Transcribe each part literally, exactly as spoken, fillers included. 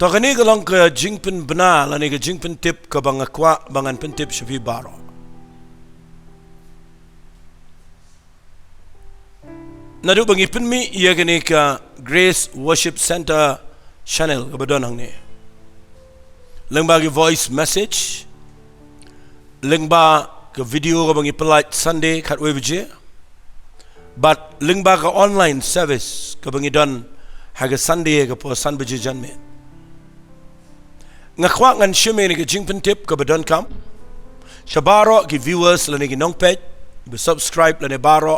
To kane ka long ka jingpynbna lane ka jingpyntip kaba nga kwah ba ngan pyntip sha phi baroh. Naduh ba ngi pynmih ïa kane ka Grace Worship Center channel kaba don hangne, lyngba ki voice message, lyngba ka video kaba ngi pynlait Sunday khatwei baje, bad lyngba ka online service kaba ngi don ha ka Sunday ka por san baje janmiet. Nga kwah ngan shim ïa kane ka jingpyntip kaba donkam sha baroh ki viewers lane ki nongpeit, ba subscribe lane baroh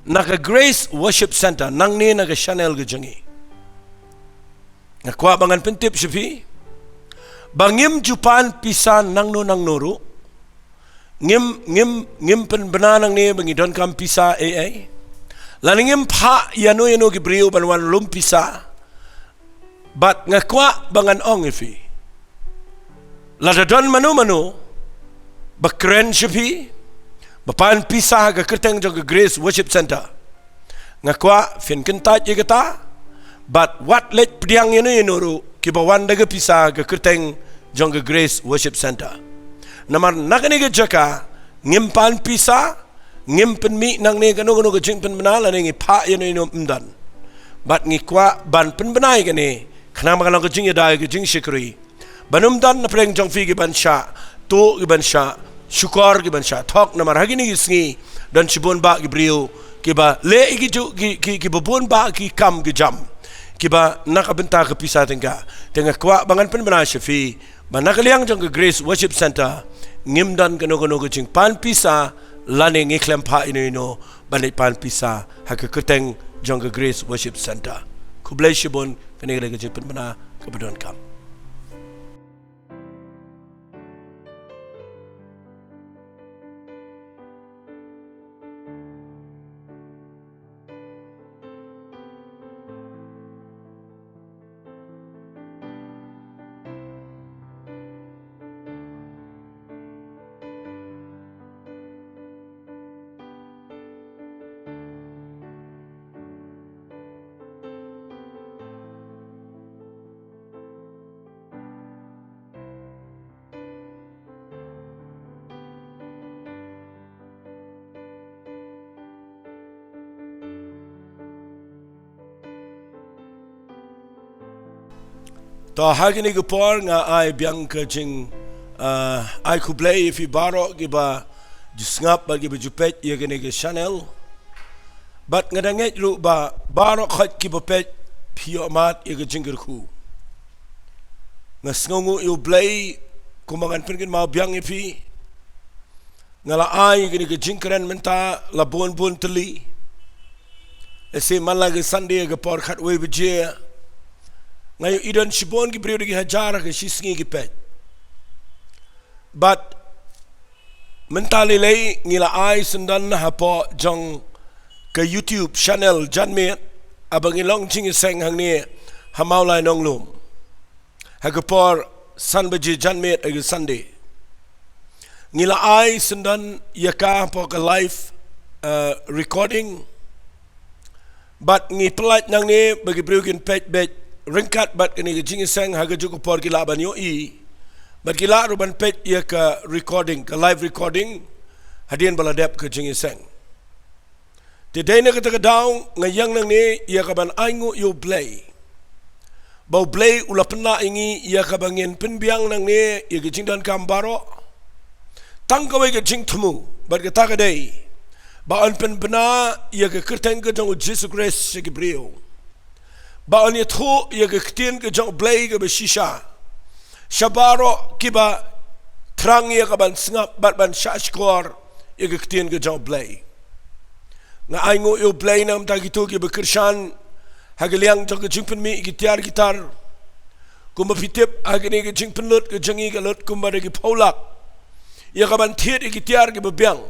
na ka Grace Worship Center nangne na ka channel ka jong ngi. Nga kwah ba ngan pyntip sha phi ba ngim ju pan pisa nangno nangno ruh. Ngim, ngim, ngim pynbna nangne ba ngi donkam pisa ei ei. Lane ngim phah ïano ïano ki briew ban wan lum pisa. Bad nga kwah ba ngan ong ïa phi, lada don mano mano ba kren sha phi ba pan pisa ha ka kyrteng jong ka Grace Worship Center, nga kwah phin kyntait ïa kata, bad wat leit pdiang ïano ïano ruh kiba wan da ka pisa ha ka kyrteng jong ka Grace Worship Center. Namar na kane ka jaka ngim pan pisa, ngim pynmih nangne kano kano ka jingpynbna lane ngi phah ïano ïano, ym don. Bad ngi kwah ban pynbna ïa kane khnang ba ka long ka jingïada, ka jingshakri. Ban ym don na pdeng jong phi ki ban shah tuh, ki ban shah shukor, ki ban shah thok, namar ha kine ki sngi don shibun bah ki briew kiba leh ïa ki ju, ki, ki, kiba bun bah ki kam ki jam kiba na ka bynta ka pisa tyngka. Te nga kwah ba ngan pynbna sha phi ba na ka liang jong ka Grace Worship Center ngim don kano kano ka jingpan pisa lane ngi khlem phah ïano ïano ban leit pan pisa ha ka kyrteng jong ka Grace Worship Center. Khublei shibun, kane ka dei ka jingpynbna kaba donkam. To ha kine ki por nga ai biang ka jing, ah, ai khublei ïa phi baroh kiba ju sngap bad kiba ju peit ïa kane ka channel. Bad nga da ngeit ruh ba baroh khoit kiba peit phi ïoh mad ïa ka jingkyrkhu. Nga sngewnguh ïa U Blei kumba ngan pynkynmaw biang ïa phi. Nga la ai kane ka jingkren mynta la bun bun tylli. Lehse man la ka Sunday ka por khatwei baje, nga ïohi don shibun ki briew da ki hajar ha ka shisngi ki peit. Bad mynta lei lei ngi la ai syndon hapoh jong ka YouTube channel janmiet, haba ngi long jingïaseng hangne ha Mawlai Nonglum ha ka por san baje janmiet ha ka Sunday. Ngi la ai syndon ïa ka hapoh ka live, eh, recording. Bad ngi pyllait nangne ba ki briew kin peit beit ryngkat bad kane ka jingïaseng ha kajuh ka por ki lah ban ïohi. Bad ki lah ruh ban peit ïa ka recording, ka live recording, hadien ba la dep ka jingïaseng. Te dei na kata ka daw nga ïeng nangne ïa ka ban ainguh ïa U Blei. Ba U Blei u la pynlah ïa ngi ïa ka ba ngin pynbiang nangne ïa ka jingdonkam baroh. Tang kawei ka jingthmu, bad kata ka dei ba yn pynbna ïa ka kyrteng ka jong U Jisu Khrist sha ki briew. Ba yn ïathuh ïa ka ktien ka jong U Blei kaba shisha sha baroh kiba thrang ïa ka ban sngap bad ban shahshkor ïa ka ktien ka jong U Blei. Nga ainguh ïa U Blei na ka bynta kito kiba kyrshan ha ka liang jong ka jingpynmih ïa ki tiar ki tar. Kumba phi tip ha kane ka jingpynlut ka jong ngi ka lut kumba da ki phew lak ïa ka ban thied ïa ki tiar kiba biang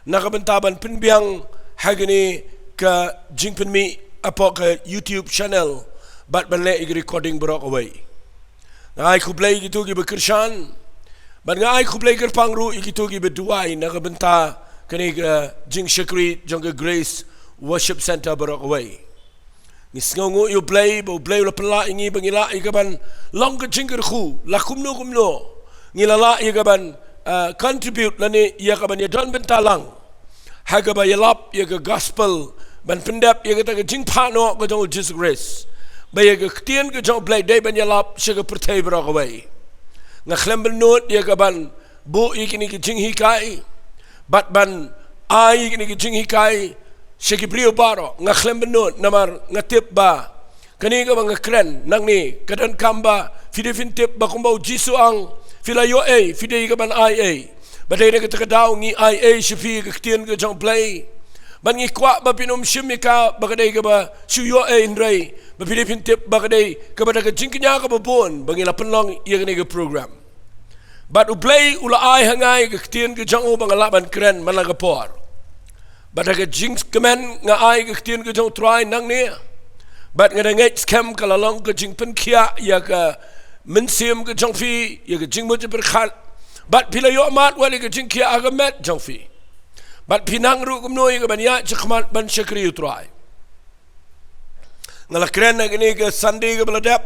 na ka bynta ban pynbiang ha kane ka jingpynmih hapoh ka YouTube channel bad ban leh ïa ki recording baroh kawei. Nga ai khublei ïa kito kiba kyrshan bad nga ai khublei kyrpang ruh ïa kito kiba duwai na ka bynta kane ka jingshakri jong ka Grace Worship Center baroh kawei. Ngi sngewnguh ïa U Blei, ba U Blei u la pynlah ïa ngi, ba ngi lah ïa ka ban long ka jingkyrkhu, la kumno kumno. Ngi la lah ïa ka ban, ah, contribute lane ïa ka ban ïadon bynta lang ha kaba ïalap ïa ka gospel, ban pyndep ïa kata ka jingphah noh ka jong U Jisu Khrist. Ba ïa ka ktien ka jong U Blei dei ban ïalap sha ka pyrthei baroh kawei. Nga khlem bynnud ïa ka ban buh ïa kine ki jinghikai, bad ban ai ïa kine ki jinghikai sha ki briew baroh, nga khlem bynnud, namar nga tip ba kane kaba nga kren nangne, ka donkam ba phi dei phin tip ba kumba U Jisu u ong, phi la ïoh ei, phi dei ka ban ai ei. Ba dei na kata ka daw ngi ai ei sha phi ka ktien ka jong U Blei. Bad ngi kwah ba phin ym shim ïa ka ba ka dei kaba shu ïoh ei, hynrei ba phi dei phin tip ba ka dei kaba da ka jingkñia kaba bun ba ngi la pynlong ïa kane ka program. Bad U Blei u la ai ha nga ïa ka ktien ka jong u ba nga lah ban kren man la ka por. Bad ha ka jingkmen nga ai ka ktien ka jong U Trai nangne. Bad nga da ngeit skhem ka la long ka jingpynkhiah ïa ka mynsiem ka jong phi, ïa ka jingmut jingpyrkhat. Bad phi la ïoh mad wat ïa ka jingkhiah ha ka met jong phi. Bad phi nang ruh kumno ïa ka ban ïaid shakhmat ban shakri U Trai. Nga la kren ha kane ka Sunday kaba la dep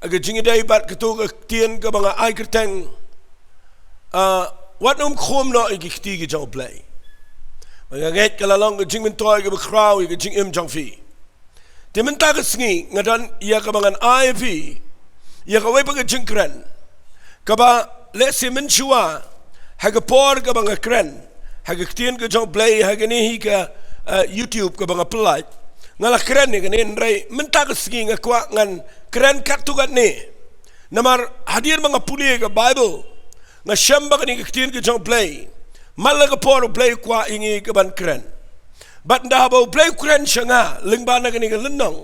ha ka jingïadei bad kato ka ktien kaba nga ai kyrteng, ah, wat nym khum noh ïa ki kti ki jong U Blei. Ba nga ngeit ka la long ka jingmyntoi kaba khraw ïa ka jingim jong phi. Te mynta ka sngi nga don ïa kaba ngan ai ïa phi ïa kawei pat ka jingkren kaba lehse mynshuwa ha ka por kaba nga kren ha ka ktien ka jong U Blei ha kane hi ka, eh, YouTube kaba nga pynlait. Nga la kren ïa kane, hynrei mynta ka sngi nga kwah ngan kren katto katne. Namar hadien ba nga pule ka Baibl, nga shem ba kane ka ktien ka jong U Blei man la ka por U Blei u kwah ïa ngi ka ban kren. Bad ynda haba U Blei u kren sha nga lyngba na kane ka lynnong,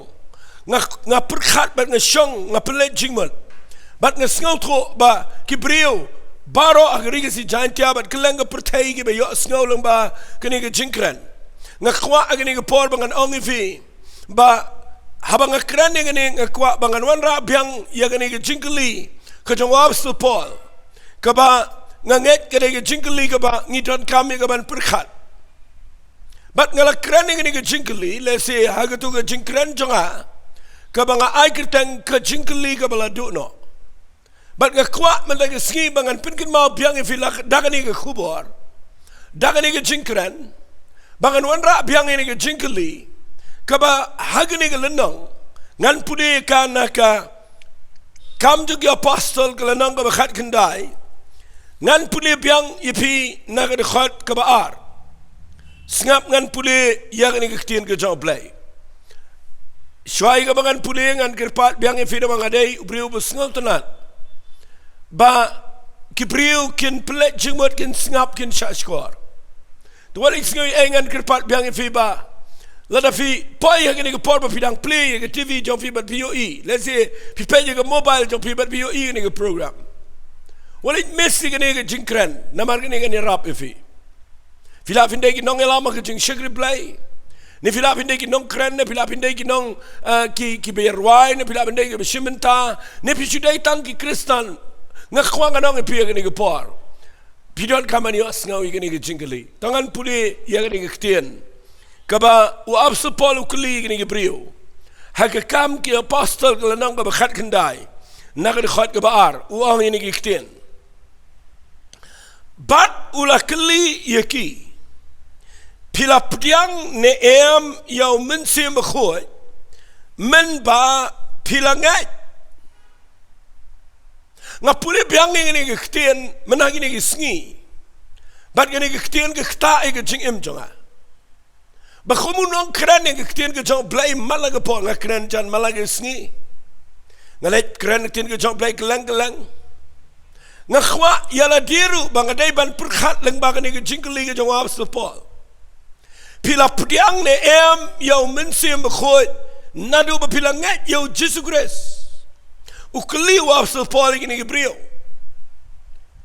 nga, nga pyrkhat bad nga shong, nga pynleit jingmut. Bad nga sngewthuh ba ki briew baroh ha ka ri Khasi Jaiñtia bad kylleng ka pyrthei kiba ïohsngew lyngba kane ka jingkren. Nga kwah ha kane ka por ba ngan ong ïa phi ba haba nga kren ïa kane, nga kwah ba ngan wanrah biang ïa kane ka jingkylli ka jong u Apostol Paul, kaba nga ngeit ka dei ka jingkylli kaba ngi donkam ïa ka ban pyrkhat. Bad nga la kren ïa kane ka jingkylli lehse ha kato ka jingkren jong nga kaba nga ai kyrteng ka jingkylli kaba la duh noh. Bad nga kwah mynta ka sngi ba ngan pynkynmaw biang ïa phi la da kane ka khubor, da kane ka jingkren, ba ngan wanrah biang ïa kane ka jingkylli kaba ha kane ka lynnong ngan pule ïa ka na ka Kam jong ki Apostol ka lynnong kaba khatkhyndai. Ngan pule biang ïa phi na ka dkhot kaba ar. Sngap, ngan pule ïa kane ka ktien ka jong U Blei. Shuwa ïa kaba ngan pule, ngan kyrpad biang ïa phi da ba nga dei u briew ba sngewtynnat ba ki briew kin pynleit jingmut, kin sngap, kin shahshkor. Te wat leit sngew ei, ngan kyrpad biang ïa phi ba lada phi poi ha kane ka por ba phi dang plie ïa ka T V jong phi bad phi ïohi, lehse phi peit ïa ka mobile jong phi bad phi ïohi ïa kane ka program, wat leit miss ïa kane ka jingkren, namar kane kan ïarap ïa phi. Phi lah phin dei ki nongïalam ha ka jingshakri Blei, ne phi lah phin dei ki nongkren, ne phi lah phin dei ki nong, eh, ki, kiba ïarwai, ne phi lah phin dei kiba shim bynta, ne phi shu dei tang ki Khristan. Nga kwah ngan ong ïa phi ha kane ka por, phi donkam ban ïohsngew ïa kane ka jingkylli. To ngan pule ïa kane ka ktien kaba u Apostol Paul u kylli ïa kine ki briew. Ha ka Kam ki Apostol ka lynnong kaba khatkhyndai, na ka dkhot kaba ar, u ong ïa kine ki ktien. Bad u la kylli ïa ki, phi la pdiang ne em ïa u Mynsiem Bakhuid mynba phi la ngeit? Nga pule biang ïa kine ki ktien mynta kine ki sngi. Bad kine ki ktien ki ktah ïa ka jingim jong nga. Ba kum u nongkren ïa ki ktien ki jong U Blei man la ka por, nga kren jan man la ki sngi. Nga leit kren ïa ki ktien ki jong U Blei kylleng kylleng. Nga kwah ïa lade ruh ba nga dei ban pyrkhat lyngba kine ki jingkylli ki jong u Apostol Paul. Phi la pdiang ne em ïa u Mynsiem Bakhuid naduh ba phi la ngeit ïa u Jisu Khrist? U kylli u Apostol Paul ïa kine ki briew.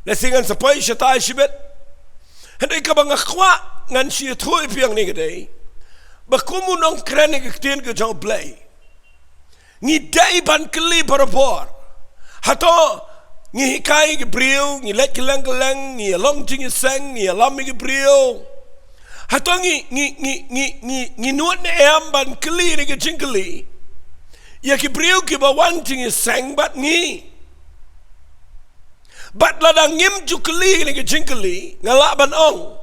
Lehse ngan sa poi shatai shibit. Hynrei kaba nga kwah ngan shu ïathuh ïa phi hangne ka dei ba kum u nongkren ïa ki ktien ki jong U Blei, ngi dei ban kylli barabor. Hato ngi hikai ïa ki briew, ngi leit kylleng kylleng, ngi ïalong jingïaseng, ngi ïalam ïa ki briew? Hato ngi, ngi, ngi, ngi, ngi, ngi nud ne em ban kylli ïa kine ki jingkylli ïa ki briew kiba wan jingïaseng bad ngi? Bad lada ngim ju kylli ïa kine ki jingkylli, nga lah ban ong,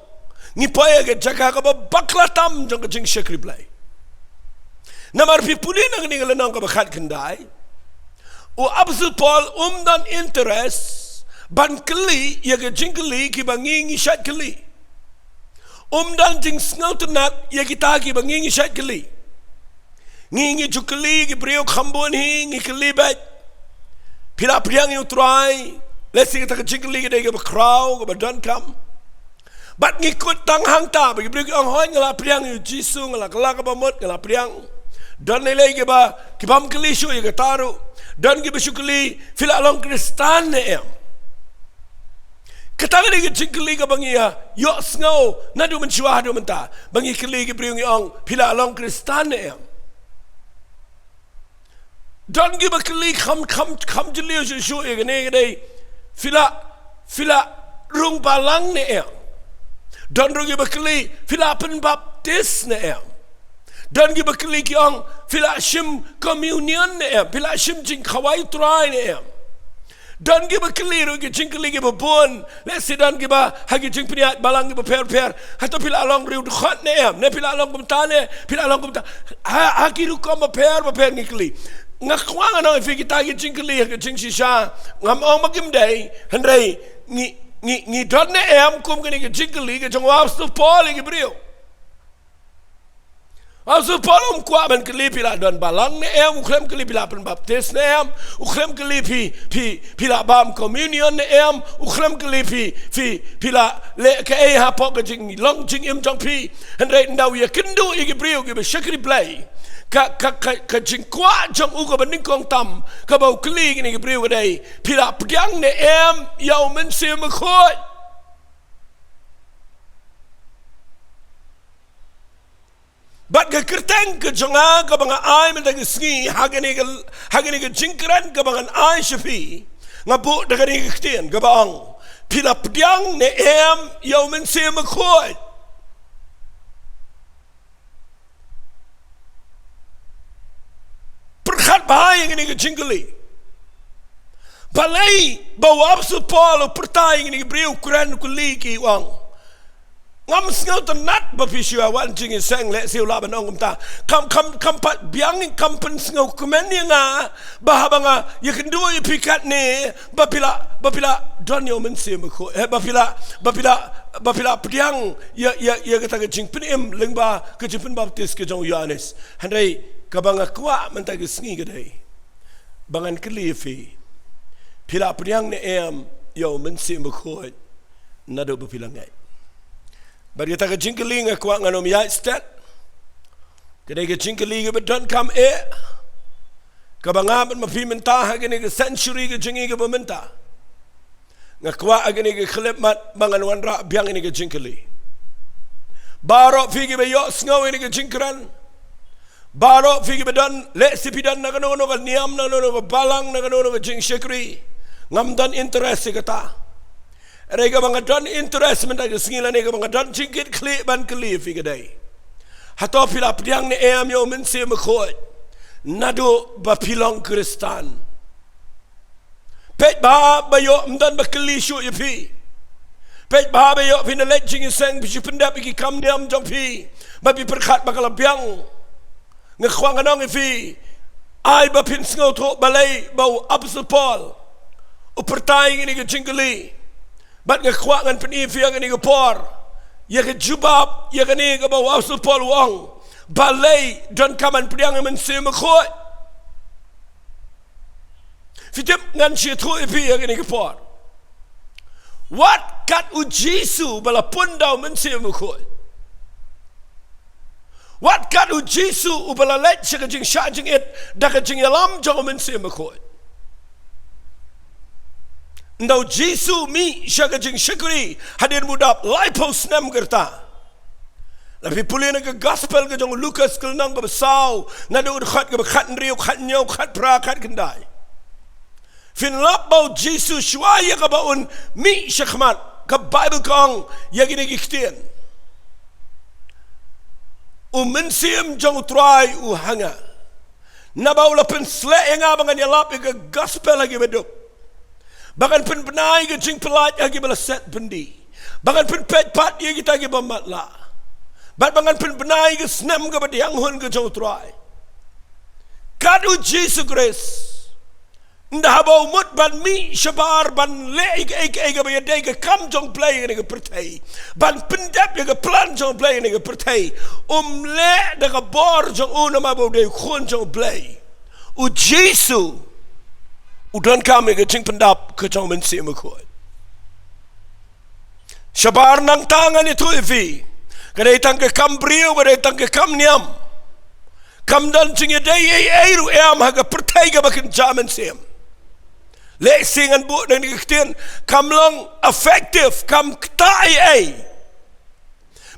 ngi poi ha ka jaka kaba bakla tam jong ka jingshakri Blei. Namar phi pule na kane ka lynnong kaba khatkhyndai, u Apostol Paul um don interest ban kylli ïa ki jingkylli kiba ngi ngi shait kylli. Um don jingsngewtynnat ïa kita kiba ngi ngi shait kylli. Ngi ngi ju kylli ki briew kham bun hi, ngi kylli beit, phi la pdiang ïa u Trai? Lehse kita ki jingkylli ki dei kiba khraw, kiba donkam. Bad ngi kut tang hangta, ba ki briew ki ong, hooid, nga la pdiang ïa u Jisu, nga la kylla kaba mut, nga la pdiang. Don lei lei kiba, kibym kylli shuh ïa kata ruh. Don kiba shu kylli, phi la long Khristan ne em? Kata ka dei ka jingkylli kaba ngi ïa ïohsngew naduh mynshuwa haduh mynta, ba ngi kylli ki briew, ngi ong, phi la long Khristan ne em? Don kiba kylli kham, kham, kham jylliew shuh shuh ïa kane ka dei, phi la, phi la rung balang ne em? Don ruh kiba kylli, phi la pynbaptis ne em? Don kiba kylli, ki ong, phi la shim communion ne em? Phi la shim jingkhawai Trai ne em? Don kiba kylli ruh ki jingkylli kiba bun. Lehse don kiba ha ki jingpynïaid balang kiba pher pher, hato phi la long riewdkhot ne em? Ne phi la long kumta ne, phi la long kumta? Ha, ha ki rukom bapher bapher ngi kylli. Nga kwah ngan ong ïa phi, kita ki jingkylli ha ki jingshisha, ngam ong ba kim dei, hynrei ngi, ngi, ngi don ne em kum kine ki jingkylli ki jong u Apostol Paul ïa ki briew? U Apostol Paul um kwah ban kylli, phi la don balang ne em? U khlem kylli, phi la pynbaptis ne em? U khlem kylli, phi, phi, phi la bam communion ne em? U khlem kylli, phi, phi, phi la leh kaei hapoh ka jinglong jingim jong phi. Hynrei ynda u ïakynduh ïa ki briew kiba shakri Blei, ka, ka, ka, ka jingkwah jong u kaba nyngkong tam kaba u kylli kine ki briew ka dei, phi la pdiang ne em ïa u Mynsiem Bakhuid? Bad ka kyrteng ka jong nga kaba nga ai mynta ka sngi ha kane ka, ha kane ka jingkren kaba ngan ai sha phi, nga buh da kane ka ktien kaba ong, phi la pdiang ne em ïa u Mynsiem Bakhuid? Pyrkhat bha ïa kane ka jingkylli. Balei ba u Apostol Paul u pyrta ïa kine ki briew, u kren, u kylli ki, u ong, ngam sngewtynnat ba phi shu wan jingïaseng. Lehse u lah ban ong kumta, kam, kam, kam pat biang, kam pynsngewkmen ïa nga ba haba nga ïakynduh ïa phi katne, ba phi la, ba phi la don ïa u Mynsiem Bakhuid, eh, ba phi la, ba phi la, ba phi la pdiang ïa, ïa, ïa kata ka jingpynim lyngba ka jingpynbaptis ka jong u Ïoannis. Hynrei kaba nga kwah mynta ka sngi ka dei ba ngan kylli ïa phi, phi la pdiang ne em ïa u Mynsiem Bakhuid naduh ba phi la ngeit? Bad kata ka jingkylli nga kwah ngan ym ïaid stet. Ka dei ka jingkylli kaba donkam eh, kaba nga bad ma phi mynta ha kane ka century ka jong ngi kaba mynta, nga kwah ha kane ka khyllipmat ba ngan wanrah biang ïa kane ka jingkylli. Baroh phi kiba ïohsngew ïa kane ka jingkren, baroh phi kiba don, lehse phi don na kano kano ka niam, na kano kano ka balang, na kano kano ka jingshakri, ngam don interest ïa kata. Hynrei kaba nga don interest mynta ka sngi lane kaba nga don jingkitkhlieh ban kylli ïa phi ka dei, hato phi la pdiang ne em ïa u Mynsiem Bakhuid naduh ba phi long Khristan? Peit bha ba ïoh ym don ba kylli shuh ïa phi. Peit bha ba ïoh phin da leit jingïaseng, phi shu pyndep ïa ki kam niam jong phi, ba phi pyrkhat ba ka la biang. Nga kwah ngan ong ïa phi, ai ba phin sngewthuh balei ba u Apostol Paul u pyrta ïa kine ki jingkylli. Bad nga kwah ngan pyni ïa phi ha kane ka por ïa ka jubab ïa kane kaba u Apostol Paul u ong, balei donkam ban pdiang ïa u Mynsiem Bakhuid. Phi tip, ngan shu ïathuh ïa phi ha kane ka por. Wat kat u Jisu ba la pun da u Mynsiem Bakhuid, wat kat u Jisu uba la leit sha ka jingshah jingit da ka jingïalam jong u Mynsiem Bakhuid, ynda u Jisu u mih sha ka jingshakri hadien ba u dap laiphew snem ka rta. Lada phi pule na ka Gospel ka jong u Lukas, ka lynnong kaba saw, naduh ka dkhot kaba khathynriew, khathynñiew, khatphra, khatkhyndai, phin lap ba u Jisu, shuwa ïa kaba un mih shakhmat, ka Baibl ka ong ïa kine ki ktien. U Mynsiem jong U Trai u ha nga, naba u la pynsleh ïa nga ba ngan ïalap ïa ka gospel ha ki baduk, ba ngan pynbna ïa ka jingpyllait ha ki ba la set byndi, ba ngan pynpeit pat ïa kita ki ba matlah, bad ba ngan pynbna ïa ka snem kaba dang hun ka jong U Trai. Kat U Jisu Khrist, ynda haba u mut ban mih shabar ban leh ïa kaei kaei kaba ïadei ka kam jong U Blei ha kane ka pyrthei, ban pyndep ïa ka plan jong U Blei ha kane ka pyrthei, um leh da ka bor jong u namar ba u dei u Khun jong U Blei. U Jisu u donkam ïa ka jingpyndap ka jong U Mynsiem Bakhuid. Shabar nangta ngan ïathuh ïa phi, ka dei tang ka kam briew, ka dei tang ka kam niam. Kam don jingïadei ei ei ruh ïa ma ha ka pyrthei kaba kynja mynsiem. Lehse ngan buh na kane ka ktien, kam long effective, kam ktah ei ei.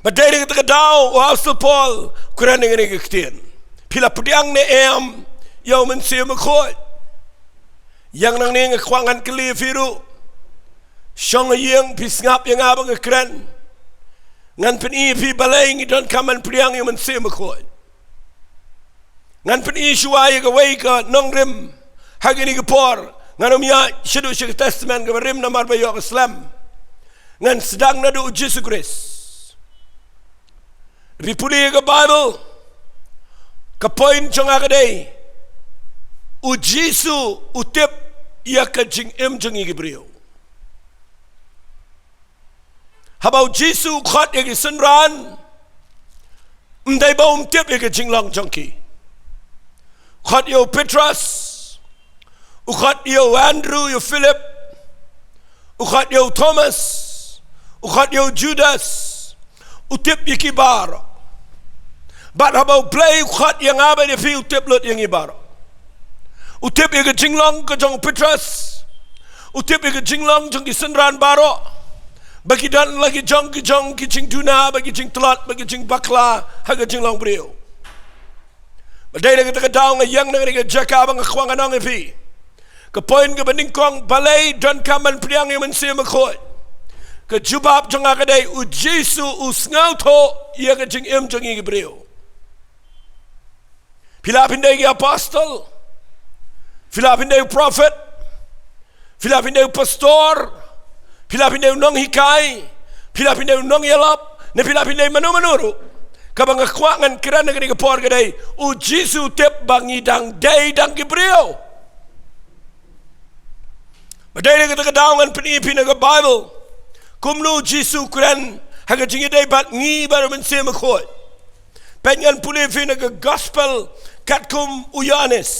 Bad dei na kata ka daw u Apostol Paul u kren na kane ka ktien. Phi la pdiang ne em ïa U Mynsiem Bakhuid? Ïa nangne nga kwah ngan kylli ïa phi ruh. Shong ha ïing, phi sngap ïa nga ba nga kren. Ngan pyni ïa phi balei ngi donkam ban pdiang ïa U Mynsiem Bakhuid. Ngan pyni shuwa ïa kawei ka nongrim ha kine ki por. Ngan ym ïaid shaduh sha ka Testament kaba rim namar ba ïoh ka slem. Ngan sdang naduh U Jisu Khrist. Phi pule ïa ka Bible, ka point jong nga ka dei, U Jisu u tip ïa ka jingim jong ngi ki briew. Haba U Jisu u khot ïa ki synran, ym dei ba um tip ïa ka jinglong jong ki. U khot ïa u Petros, u khot ïa u Andrew, ïa u Philip, u khot ïa u Thomas, u khot ïa u Judas, u tip ïa ki baroh. Bad haba U Blei u khot ïa nga bad ïa phi, u tip lut ïa ngi baroh. U tip ïa ka jinglong ka jong u Petros. U tip ïa ka jinglong jong ki synran baroh. Ba ki don la ki jong ki jong ki jingduna, ba ki jingtlot, ba ki jingbakla ha ka jinglong briew. Bad dei na kata ka daw nga ïeng na kane ka jaka ba nga kwah ngan ong ïa phi. Ka point kaba nyngkong, balei donkam ban pdiang ïa U Mynsiem Bakhuid? Ka jubab jong nga ka dei, U Jisu u sngewthuh ïa ka jingim jong ngi ki briew. Phi lah phin dei ki apostol, phi lah phin dei u prophet, phi lah phin dei u pastor, phi lah phin dei u nonghikai, phi lah phin dei u nongïalap, ne phi lah phin dei mano mano ruh. Kaba nga kwah ngan kren ha kane ka por ka dei, U Jisu u tip ba ngi dang dei tang ki briew. Bad dei na kata ka daw ngan pyni ïa phi na ka Bible kumno U Jisu u kren ha ka jingïadei bad ngi bad U Mynsiem Bakhuid. Peit, ngan pule ïa phi na ka gospel katkum u Ïoannis.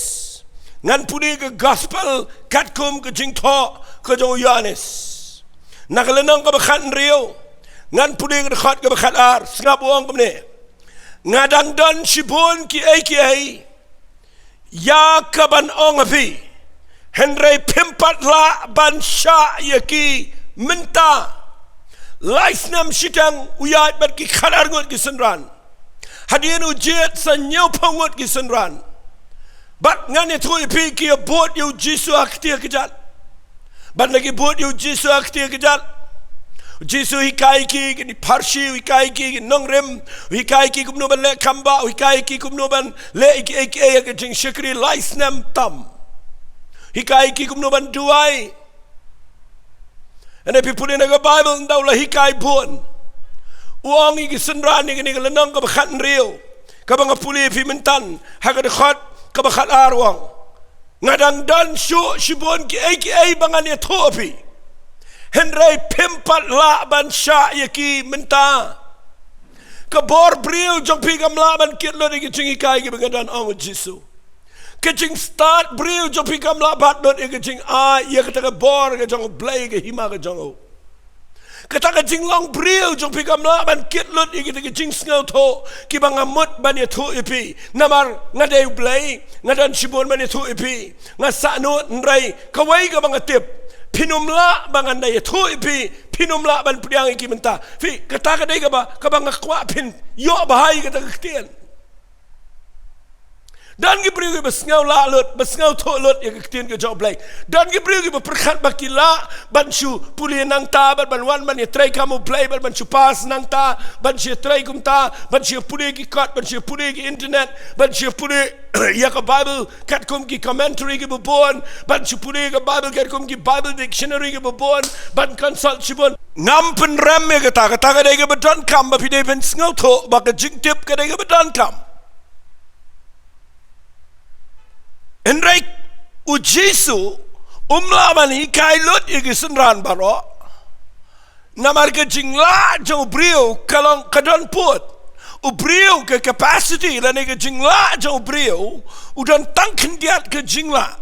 Ngan pule ka gospel katkum ka jingthoh ka jong u Ïoannis. Na ka lynnong kaba khathynriew, ngan pule ka dkhot kaba khatar, sngap, u ong kumne. Nga dang don shibun kiei kiei ïa kaban ong ha phi, hynrei phim pat lah ban shah ïa ki mynta. Lai snem shiteng u ïaid bad ki khatar ngut ki synran. Hadien u jied sa hynñiewphew ngut ki synran. Bad ngan ïathuh ïa phi, ki ïa bud ïa u Jisu ha ka kti ha ka kjat. Bad la ki bud ïa u Jisu ha ka kti ha ka kjat, u Jisu u hikai ki, ki Pharisi, u hikai ki, ki nongrim, u hikai ki kumno ban leh khambah, u hikai ki kumno ban leh ïa kiei kiei ha ka jingshakri lai snem tam. U hikai ki kumno ban duwai. Hynrei phi pule na ka Bible, ynda u la hikai bun, u ong ïa ki synran, ïa kane ka lynnong kaba khathynriew kaba nga pule ïa phi mynta, ha ka dkhot kaba khatar u ong, nga dang don shuh shibun kiei kiei ba ngan ïathuh ha phi, hynrei phim pat lah ban shah ïa ki mynta. Ka bor briew jong phi kam lah ban kit lut ïa ki jinghikai kiba nga don, ong u Jisu. Ka jingstad briew jong phi kam lah bat lut ïa ka jingai ïa kata ka bor ka jong U Blei, ka hima ka jong u. Kata ka jinglong briew jong phi kam lah ban kit lut ïa kita ki jingsngewthuh kiba nga mut ban ïathuh ïa phi. Namar nga dei U Blei, nga don shibun ban ïathuh ïa phi. Nga sahnud, hynrei kawei kaba nga tip, phin ym lah ba ngan da ïathuh ïa phi, phin ym lah ban pdiang ïa ki mynta. Phi, kata ka dei kaba, kaba nga kwah phin ïoh bha ïa kata ka ktien. Don ki briew kiba sngew lah lut, ba sngew thuh lut ïa ka ktien ka jong U Blei. Don ki briew kiba pyrkhat ba ki lah ban shu pule nangta, bad ban wan ban ïatrei kam U Blei, bad ban shu pass nangta, ban shu ïatrei kumta, ban shu pule ki kot, ban shu pule ki internet, ban shu pule ïa ka Bible katkum ki commentary kiba bun, ban shu pule ïa ka Bible katkum ki Bible dictionary kiba bun, ban consult shibun. Ngam pynrem ïa kata, kata ka dei kaba donkam, ba phi dei ban sngew thuh ba ka jingtip ka dei kaba donkam. Hynrei U Jisu um lah ban hikai lut ïa ki synran baroh. Namar ka jinglah jong u briew ka long ka don pud. U briew ka capacity lane ka jinglah jong u briew u don tang khyndiat ka jinglah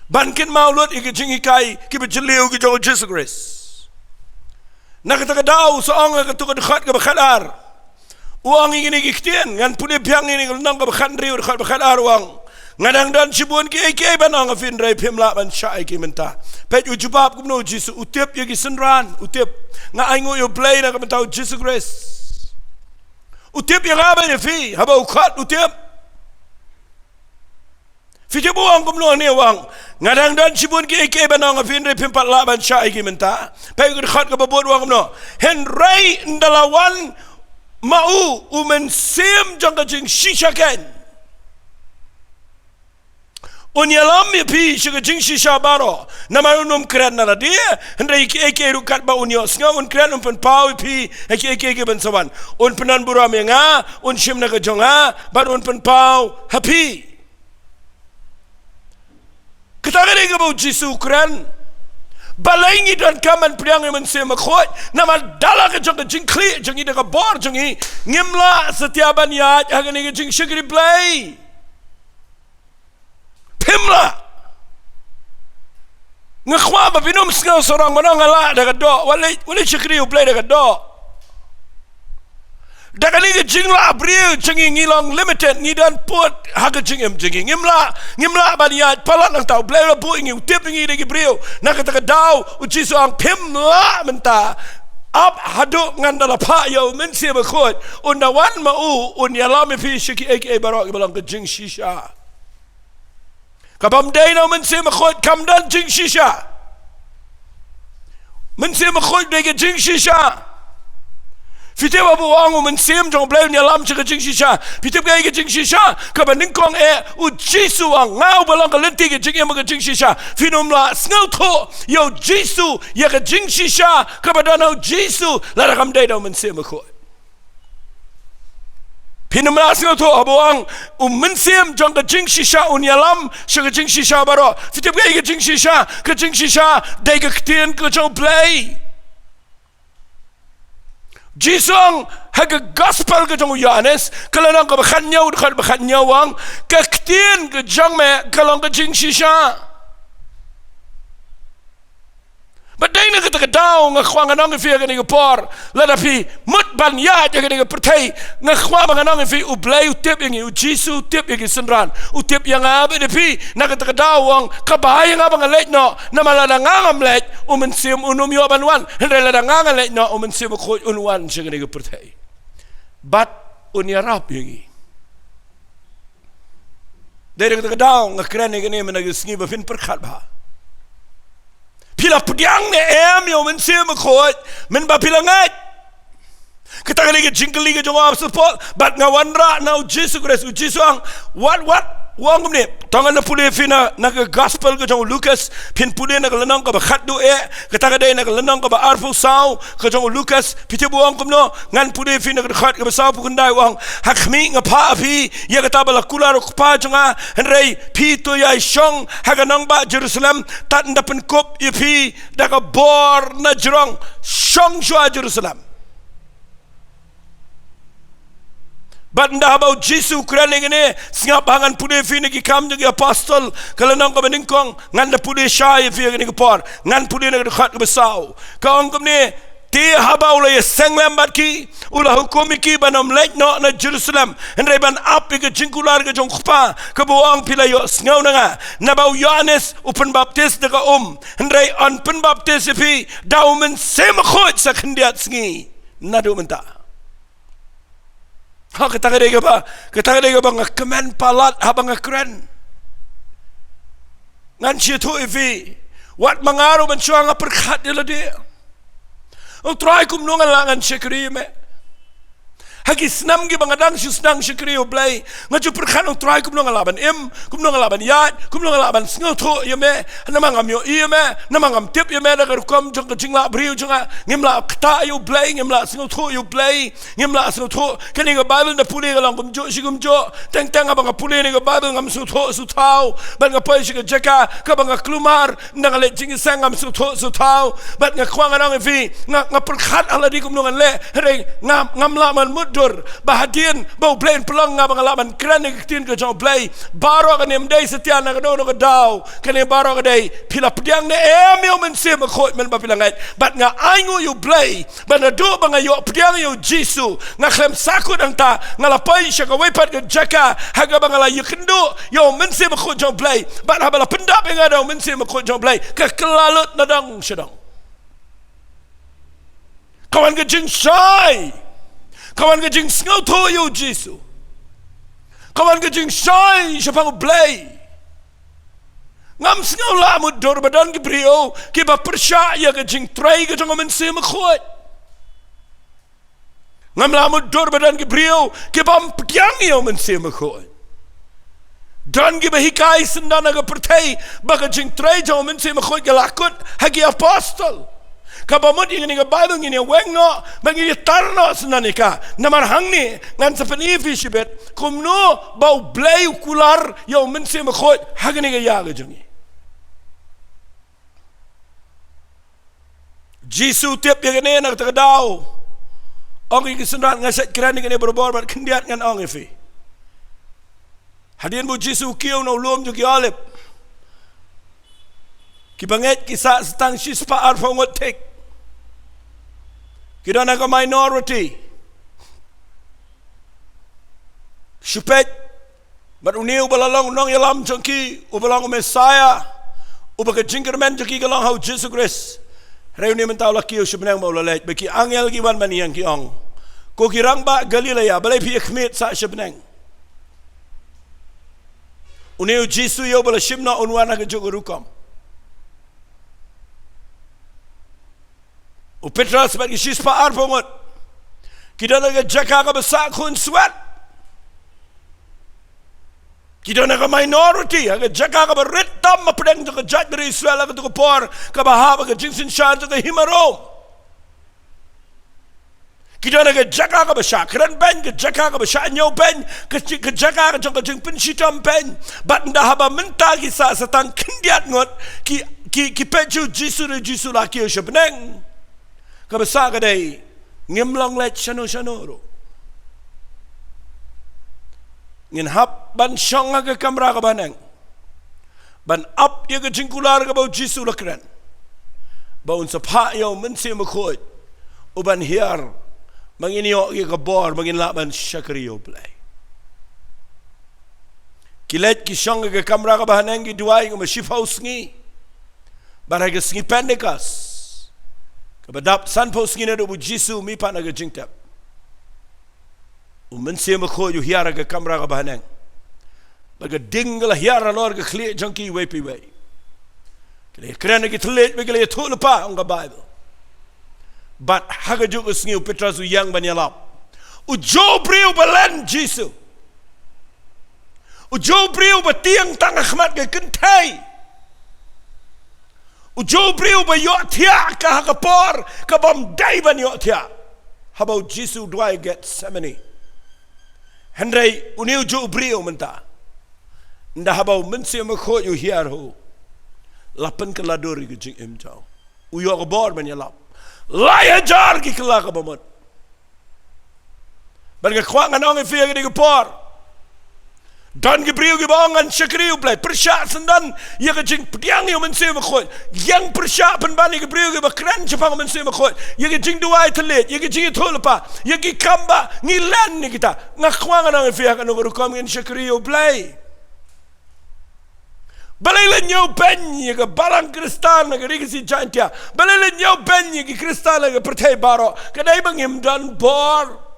ban kynmaw lut ïa ka jinghikai kiba jylliew ka jong U Jisu Khrist. Na kata ka daw sa ong ha kato ka dkhot kaba khatar. U ong ïa kine ki ktien, ngan pule biang ïa kane ka lynnong kaba khathynriew, dkhot ba khatar u ong. Nga dang don shibun kiei kiei ban ong ha phi hynrei phim lah ban shah ïa ki mynta. Peit u jubab kumno U Jisu, u tip ïa ki synran, u tip. Nga ainguh ïa U Blei na ka bynta U Jisu Khrist. U tip ïa nga bad ïa phi, haba u khot u tip. Phi tip u ong kumno ne u ong. Nga dang don shibun kiei kiei ban ong ha phi hynrei phim pat lah ban shah ïa ki mynta. Peit ka dkhot kaba bud u ong kumno. Hynrei ynda la wan ma u, u mynsiem jong ka jingshisha keiñ, un ïalam ïa phi sha ka jingshisha baroh. Namar un ym kren na lade, hynrei kiei kiei ruh katba un ïohsngew un kren, un pynpaw ïa phi ha kiei kiei kiban sa wan. Un pyndonburom ïa nga, un shim na ka jong nga, bad un pynpaw ha phi. Kata ka dei kaba U Jisu u kren. Balei ngi donkam ban pdiang ïa U Mynsiem Bakhuid? Namar da la ka jong ka jingkhlieh jong ngi, da ka bor jong ngi, ngim lah satia ban ïaid ha kane ka jingshakri Blei. Phim lah. Nga kwah ba phin ym sngew sarong ban ong nga lah da ka doh. Wat leit, wat leit shakri U Blei da ka doh. Da kane ka jinglah briew jong ngi, ngi long limited, ngi don pud ha ka jingim jong ngi. Ngim lah, ngim lah ban ïaid palat nangta. U Blei u la buh ïa ngi, u tip ïa ngi da ki briew. Na kata ka daw U Jisu u ong phim lah mynta. Ap haduh ngan da la phah ïa U Mynsiem Bakhuid. Un da wan ma u, un ïalam ïa phi sha kiei kiei baroh kiba long ka jingshisha. Kabym dei na U Mynsiem Bakhuid kam don jingshisha. Mynsiem Bakhuid dei ka jingshisha. Phi tip haba u ong U Mynsiem jong U Blei un ïalam sha ka jingshisha, phi tip kaei ka jingshisha? Kaba nyngkong eh U Jisu u ong, nga uba long ka lynti ka jingim ka jingshisha. Phin ym lah sngewthuh ïa U Jisu, ïa ka jingshisha kaba don ha U Jisu, lada kam dei da U Mynsiem Bakhuid. Phin ym lah sngewthuh haba u ong U Mynsiem jong ka jingshisha un ïalam sha ka jingshisha baroh. Phi tip kaei ka jingshisha? Ka jingshisha dei ka ktien ka jong U Blei. Jisu u ong ha ka gospel ka jong u Ïoannis, ka lynnong kaba khathynñiew, dkhot ba khathynñiew u ong, ka ktien ka jong me ka long ka jingshisha. Bad dei na kata ka daw nga kwah ngan ong ïa phi ha kane ka por, lada phi mut ban ïaid ha kane ka pyrthei, nga kwah ba ngan ong ïa phi U Blei u tip ïa ngi, U Jisu u tip ïa ki synran, u tip ïa nga bad ïa phi. Na kata ka daw u ong, kaba ai ïa nga ba ngan leit noh, namar lada nga ngam leit, U Mynsiem un ym ïoh ban wan. Hynrei lada nga ngan leit noh, U Mynsiem Bakhuid un wan sha kane ka pyrthei bad un ïarap ïa ngi. Dei na kata ka daw nga kren ïa kane mynta ka sngi ba phin pyrkhat bha. Phi la pdiang ne em ïa U Mynsiem Bakhuid mynba phi la ngeit? Kata ka dei ka jingkylli ka jong u Apostol Paul. Bad nga wanrah na U Jisu Khrist, U Jisu u ong, wat, wat, u ong kumne. To ngan da pule ïa phi na, na ka gospel ka jong u Lukas, phin pule na ka lynnong kaba khatduh eh, kata ka dei na ka lynnong kaba arphew saw ka jong u Lukas. Phi tip u ong kumno? Ngan pule ïa phi na ka dkhot kaba sawphew khyndai, u ong, ha khmih nga phah ïa phi ïa kata ba la kular u Kpa jong nga, hynrei phi to ïai shong ha ka nongbah Jerusalem tad ynda pynkup ïa phi da ka bor na jrong. Shong shuwa Jerusalem. Bad ynda haba U Jisu u kren ïa kane, sngap ba ngan pule ïa phi na Ki Kam jong ki Apostol ka lynnong kaba nyngkong, ngan da pule shai ïa phi ha kane ka por. Ngan pule na ka dkhot kaba saw. Ka ong kumne, te haba u la ïaseng lem bad ki, u la hukum ïa ki ban ym leit noh na Jerusalem, hynrei ban ap ïa ka jingkular ka jong u Kpa, kaba u ong phi la ïohsngew na nga. Naba u Ïoannis u pynbaptis da ka um, hynrei yn pynbaptis ïa phi da U Mynsiem Bakhuid sa khyndiat sngi naduh mynta. Ha kata ka dei kaba, kata ka dei kaba nga kmen palat haba nga kren. Ngan shu ïathuh ïa phi. Wat ma nga ruh mynshuwa nga pyrkhat ïa lade. Ong Trai kumno ngan lah ngan shakri ïa me. Ha ki snem kiba nga dang shu sdang shakri ïa U Blei, nga ju pyrkhat ong Trai kumno nga lah ban im, kumno nga lah ban ïaid, kumno nga lah ban sngewthuh ïa me. Namar ngam ïohi ïa me, namar ngam tip ïa me da ka rukom jong ka jinglah briew jong nga. Ngim lah ktah ïa U Blei, ngim lah sngewthuh ïa U Blei. Ngim lah sngewthuh. Kane ka Baibl nga pule ka long kumjuh shi kumjuh. Teng teng haba nga pule kane ka Baibl ngam sngewthuh sngewthaw. Bad nga poi sha ka jaka kaba nga kulmar, ynda nga leit jingïaseng ngam sngewthuh sngewthaw. Bad nga kwah ngan ong ïa phi, nga, nga pyrkhat ha lade kumno ngan leh. Hynrei ngam, ngam lah ban mutdur ba hadien ba U Blei un pynlong nga ba nga lah ban kren ïa ka ktien ka jong U Blei. Baroh kane ym dei satia na kano kano ka daw. Kane baroh ka dei phi la pdiang ne em ïa U Mynsiem Bakhuid mynba phi la ngeit. Bad nga ainguh ïa U Blei ba naduh ba nga ïoh pdiang ïa U Jisu, nga khlem sahkut hangta, nga la poi sha kawei pat ka jaka ha kaba nga la ïakynduh ïa U Mynsiem Bakhuid jong U Blei. Bad haba la pyndap ïa nga da U Mynsiem Bakhuid jong U Blei, ka kylla lut na dong sha dong. Ka wan ka jingshai, ka wan ka jingsngewthuh ïa U Jisu, ka wan ka jingshai shaphang U Blei. Ngam sngew lah mutdur ba don ki briew kiba pyrshah ïa ka jingtrei ka jong U Mynsiem Bakhuid. Ngam lah mutdur ba don ki briew kiba ym pdiang ïa U Mynsiem Bakhuid. Don kiba hikai syndon ha ka pyrthei ba ka jingtrei jong U Mynsiem Bakhuid ka la kut ha ki apostol. Kaba mut ïa kane ka Baibl ngin ïa weng noh, ba ngin ïa tar noh syndon ïa ka. Namar hangne ngan sa pyni ïa phi shibit kumno ba U Blei u kular ïa U Mynsiem Bakhuid ha kane ka ïa ka jong ngi. Jisu tip ïa kane na kata ka daw. Ong ïa ki synran, nga shait kren ïa kane barabor bad khyndiat ngan ong ïa phi. Hadien ba U Jisu u kiew na u lum jong ki Olib, ki bangeit ki sah sa tang shispah arphew ngut thik. Ki don ha ka minority. Shu peit bad une uba la long nongïalam jong ki, uba long u Messiah, uba ka jingkyrmen jong ki ka long ha U Jisu Khrist. Hynrei une mynta u la kiew sha bneng bad u la leit, bad ki angel ki wan ban ïeng ki ong, ko ki rangbah Galilea, balei phi ïa khmied sah sha bneng? Une U Jisu ïa uba la shim noh un wan ha kajuh ka rukom. U Petros bad ki shispah arphew ngut ki don ha ka jaka kaba sah khunswet. Ki don ha ka minority, ha ka jaka kaba rit tam hapdeng jong ka jaitbynriew Israel ha kato ka por, kaba hap ha ka jingsynshar jong ka hima Rom. Ki don ha ka jaka kaba shah kren beiñ, ka jaka kaba shah ñiew beiñ, ka ji-, ka jaka ka jong ka jingpynshitom beiñ. Bad ynda haba mynta ki sah sa tang khyndiat ngut, ki, ki, ki peit sha U Jisu, U Jisu la kiew sha bneng. Kaba sah ka dei, ngim long leit shano shano ruh. Ngin hap ban shong ha ka kamra kaba haneng ban ap ïa ka jingkular kaba U Jisu u la kren, ba un sa phah ïa U Mynsiem Bakhuid u ban hiar, ba ngin ïoh ïa ka bor, ba ngin lah ban shakri ïa U Blei. Ki leit ki shong ha ka kamra kaba haneng, ki duwai kumba shiphew sngi. Bad ha ka sngi Pentekost, kaba dap sanphew sngi naduh ba U Jisu u mih pat na ka jingtep, U Mynsiem Bakhuid u hiar ha ka kamra kaba haneng. Bad ka ding ka la hiar halor ka khlieh jong ki iwei pa iwei. Ki la ïakren ha ki thylliej bad ki la ïathuhlypa, ong ka Baibl. Bad ha kajuh ka sngi U Petros u ïeng ban ïalap. Ujuh u briew ba len Jisu, ujuh u briew ba tieng tang ha khmat ka kynthei, ujuh u briew ba ïohthiah ka ha ka por kabym dei ban ïohthiah, haba U Jisu u duwai Gethsemane. Hynrei une ujuh u briew mynta, ynda haba U Mynsiem Bakhuid u hiar ha u, la pynkylla dur ïa ka jingim jong u. U ïoh ka bor ban ïalap. Lai hajar ki kylla kaba mut. Bad nga kwah ngan ong ïa phi ha kane ka por, don ki briew kiba ong ngan shakri U Blei, pyrshah syndon ïa ka jingpdiang ïa U Mynsiem Bakhuid. Ïeng pyrshah pynban ïa ki briew kiba kren shaphang U Mynsiem Bakhuid, ïa ki jingduwai thylliej, ïa ki jingïathuhlypa, ïa ki kam ba ngi len ïa kita. Nga kwah ngan ong ïa phi ha kano ka rukom ngin shakri ïa U Blei. Balei la ñiew beiñ ïa ka balang Khristan ha ka Ri Khasi Jaiñtia? Balei la ñiew beiñ ïa ki Khristan ha ka pyrthei baroh? Ka dei ba ngim don bor.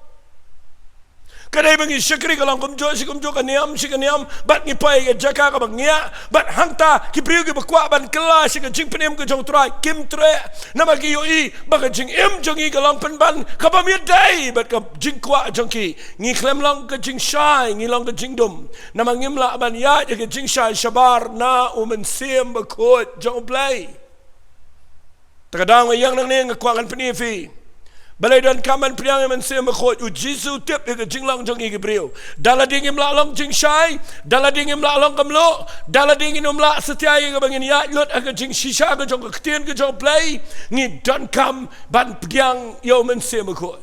Ka dei ba ngi shakri ka long kumjuh shi kumjuh, ka niam shi ka niam, bad ngi poi ka jaka kaba ngiah, bad hangta ki briew kiba kwah ban kylla sha ka jingpynim ka jong U Trai kim treh, namar ki ïohi ba ka jingim jong ngi ka long pynban kaba miat dei bad ka jingkwah jong ki. Ngi khlem long ka jingshai, ngi long ka jingdum, namar ngim lah ban ïaid ïa ka jingshai shabar na U Mynsiem Bakhuid jong U Blei. Te ka daw nga ïeng nangne nga kwah ngan pyni ïa phi, balei donkam ban pdiang ïa U Mynsiem Bakhuid. U Jisu u tip ïa ka jinglong jong ngi ki briew. Da lade ngim lah long jingshai, da lade ngim lah long ka mluh, da lade ngim lah satia ïa kaba ngin ïaid lut ha ka jingshisha ka jong ka ktien ka jong U Blei, ngi donkam ban pdiang ïa U Mynsiem Bakhuid.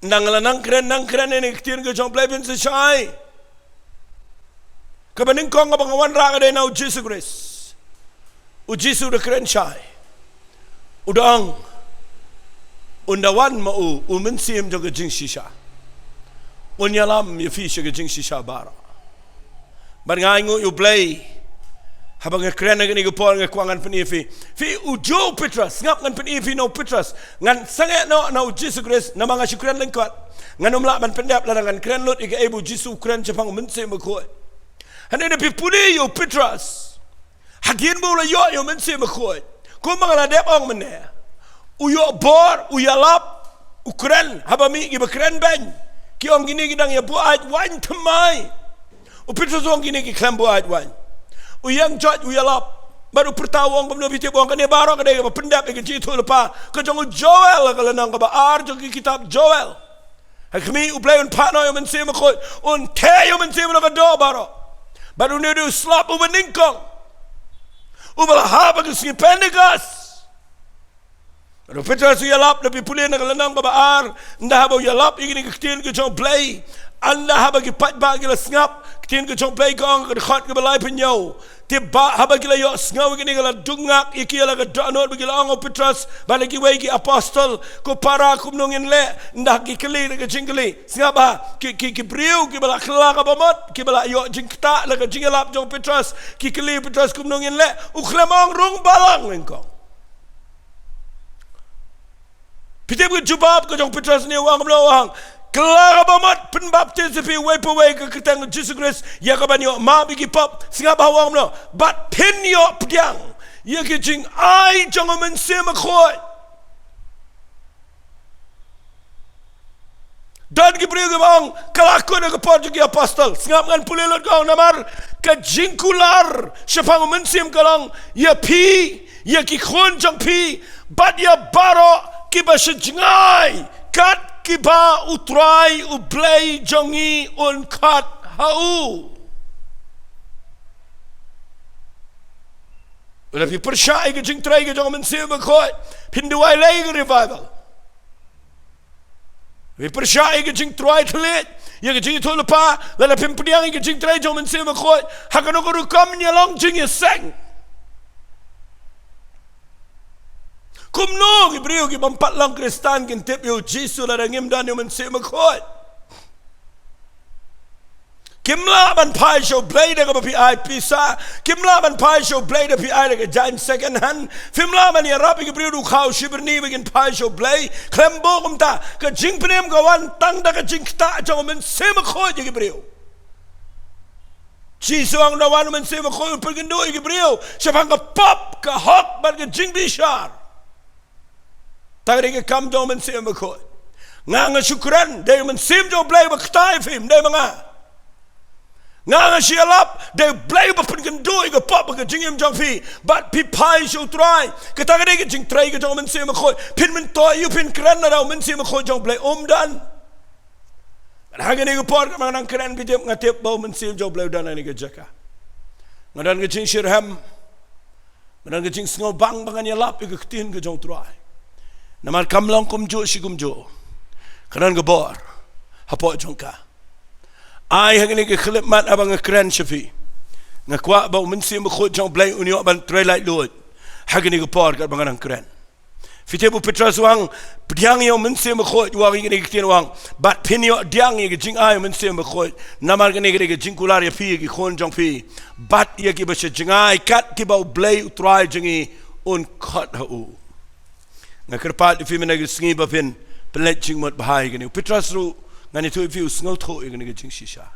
Nang la nang kren, nang kren ïa ka ktien ka jong U Blei, phin sa shai. Kaba nyngkong kaba nga wanrah ka dei na U Jisu Khrist. U Jisu u da kren shai, u da ong, un da wan ma u U Mynsiem jong ka jingshisha, un ïalam ïa phi sha ka jingshisha baroh. Bad nga ainguh ïa U Blei, haba nga kren ha kane ka por nga kwah ngan pyni ïa phi. Phi, u juh u Petros, sngap ngan pyni ïa phi na u Petros. Ngan sangeh noh na U Jisu Khrist, namar nga shu kren lyngkot. Ngan ym lah ban pyndep lada ngan kren lut ïa kaei ba U Jisu u kren shaphang U Mynsiem Bakhuid. Hangne phi pule ïa u Petros, hadien ba u la ïoh ïa U Mynsiem Bakhuid, kumba nga la dep ong mynne, u ïoh bor, u ïalap, u kren, haba mih kiba kren beiñ, ki ong kine ki dang ïa buaid waiñ thymmai. U Petros u ong kine ki khlem buaid waiñ. U ïeng joit, u ïalap. Bad u pyrta u ong kumno, phi tip, u ong kane baroh ka dei kaba pyndep ïa ka jingïathuhlypa ka jong u Joel, ka lynnong kaba ar jong ka kitab Joel. Ha khmih, U Blei un phah noh ïa U Mynsiem Bakhuid, un theh ïa U Mynsiem na ka doh baroh. Bad une u dei u slap uba nyngkong uba la hap ha ka sngi Pentekost. Bad u Petros u ïalap, lada phi pule na ka lynnong kaba ar, ynda haba u ïalap ïa kine ki ktien ka jong U Blei, ynda haba ki paidbah ki la sngap, ktien ka jong U Blei ka ong ha ka dkhot kaba laiphew hynñiew, te ba haba ki la ïohsngew ïa kine, ka la dung ngak ïa ki ïa la ka dohnud, bad ki la ong, O Petros, bad la kiwei ki apostol, ko para, kumno ngin leh? Ynda ki kylli da ka jingkylli. Sngap bha, ki, ki, ki briew kiba la kylla ka bamut, kiba la ïoh jingktah la ka jingïalap jong u Petros, ki kylli u Petros, kumno ngin leh? U khlem ong rung balang nyngkong. Phi tip ka jubab ka jong u Petros ne, u ong kumno? U ong, kylla ka bamut, pynbaptis ïa phi uwei pa uwei ha ka kyrteng u Jisu Khrist ïa kaban ïoh map ïa ki pop. Sngap bha, u ong kumno? Bad phin ïoh pdiang ïa ki jingai jong u Mynsiem Bakhuid. Don ki briew kiba ong, ka la kut ha ka por jong ki apostol. Sngap, ngan pule lut, ka ong, namar ka jingkular shaphang u Mynsiem ka long ïa phi, ïa ki khun jong phi, bad ïa baroh kiba sha jngai, kat kiba u Trai u Blei jong ngi un khot ha u. Lada phi pyrshah ïa ka jingtrei ka jong u Mynsiem Bakhuid, phin duwai lei ïa ka revival. Phi pyrshah ïa ka jingtrei thylliej, ïa ka jingïathuhlypa, lada phim pdiang ïa ka jingtrei jong u Mynsiem Bakhuid, ha kano ka rukom ngin ïa long jingïaseng. Kumno ki briew ki bym pat long Khristan kin tip ïa u Jisu lada ngim don ïa u Mynsiem Bakhuid? Kim lah ban phai sha u Blei da kaba phi ai pisa. Kim lah ban phai sha u Blei da phi ai da ka jaiñ second hand. Phim lah ban ïarap ïa ki briew da u khaw shi byrni ba kin phai sha u Blei. Khlem, bun kumta. Ka jingpynim ka wan tang da ka jingktah jong u Mynsiem Bakhuid ïa ki briew. Jisu u ong da wan u Mynsiem Bakhuid un pynkynduh ïa ki briew shaphang ka pop, ka hok bad ka jingbishar. Te ka dei ka kam jong u Mynsiem Bakhuid. Nga, nga shu kren, dei u Mynsiem jong u Blei ba ktah ïa phi, ym dei ma nga. Nga, nga shu ïalap, dei u Blei ba pynkynduh ïa ka pop ha ka jingim jong phi, bad phi phai sha u Trai. Kata ka dei ka jingtrei ka jong u Mynsiem Bakhuid. Phin myntoi ïa u, phin kren lada u Mynsiem Bakhuid jong u Blei um don. Bad ha kane ka por kaba nga dang kren, phi tip, nga tip ba u Mynsiem jong u Blei u don ha kane ka jaka. Nga don ka jingshitrhem. Nga don ka jingsngewbang ba ngan ïalap ïa ka ktien ka jong u Trai. Namar kam long kumjuh shi kumjuh. Ka don ka bor hapoh jong ka. Ai ha kane ka khyllipmat haba nga kren sha phi, nga kwah ba u Mynsiem Bakhuid jong u Blei un ïoh ban trei laitluid ha kane ka por katba nga dang kren. Phi tip, u Petros u ong, pdiang ïa u Mynsiem Bakhuid, u ong ïa kane ka ktien, u ong, bad phin ïoh pdiang ïa ka jingai u Mynsiem Bakhuid. Namar kane ka dei ka jingkular ïa phi, ïa ki khun jong phi, bad ïa kiba sha jngai, kat kiba u Blei u Trai jong ngi un khot ha u. Nga kyrpad ïa phi mynne ka sngi ba phin Pynleit jingmut bha ïa kane. U Petros ruh ngan ïathuh ïa phi u sngewthuh ïa kane ka jingshisha.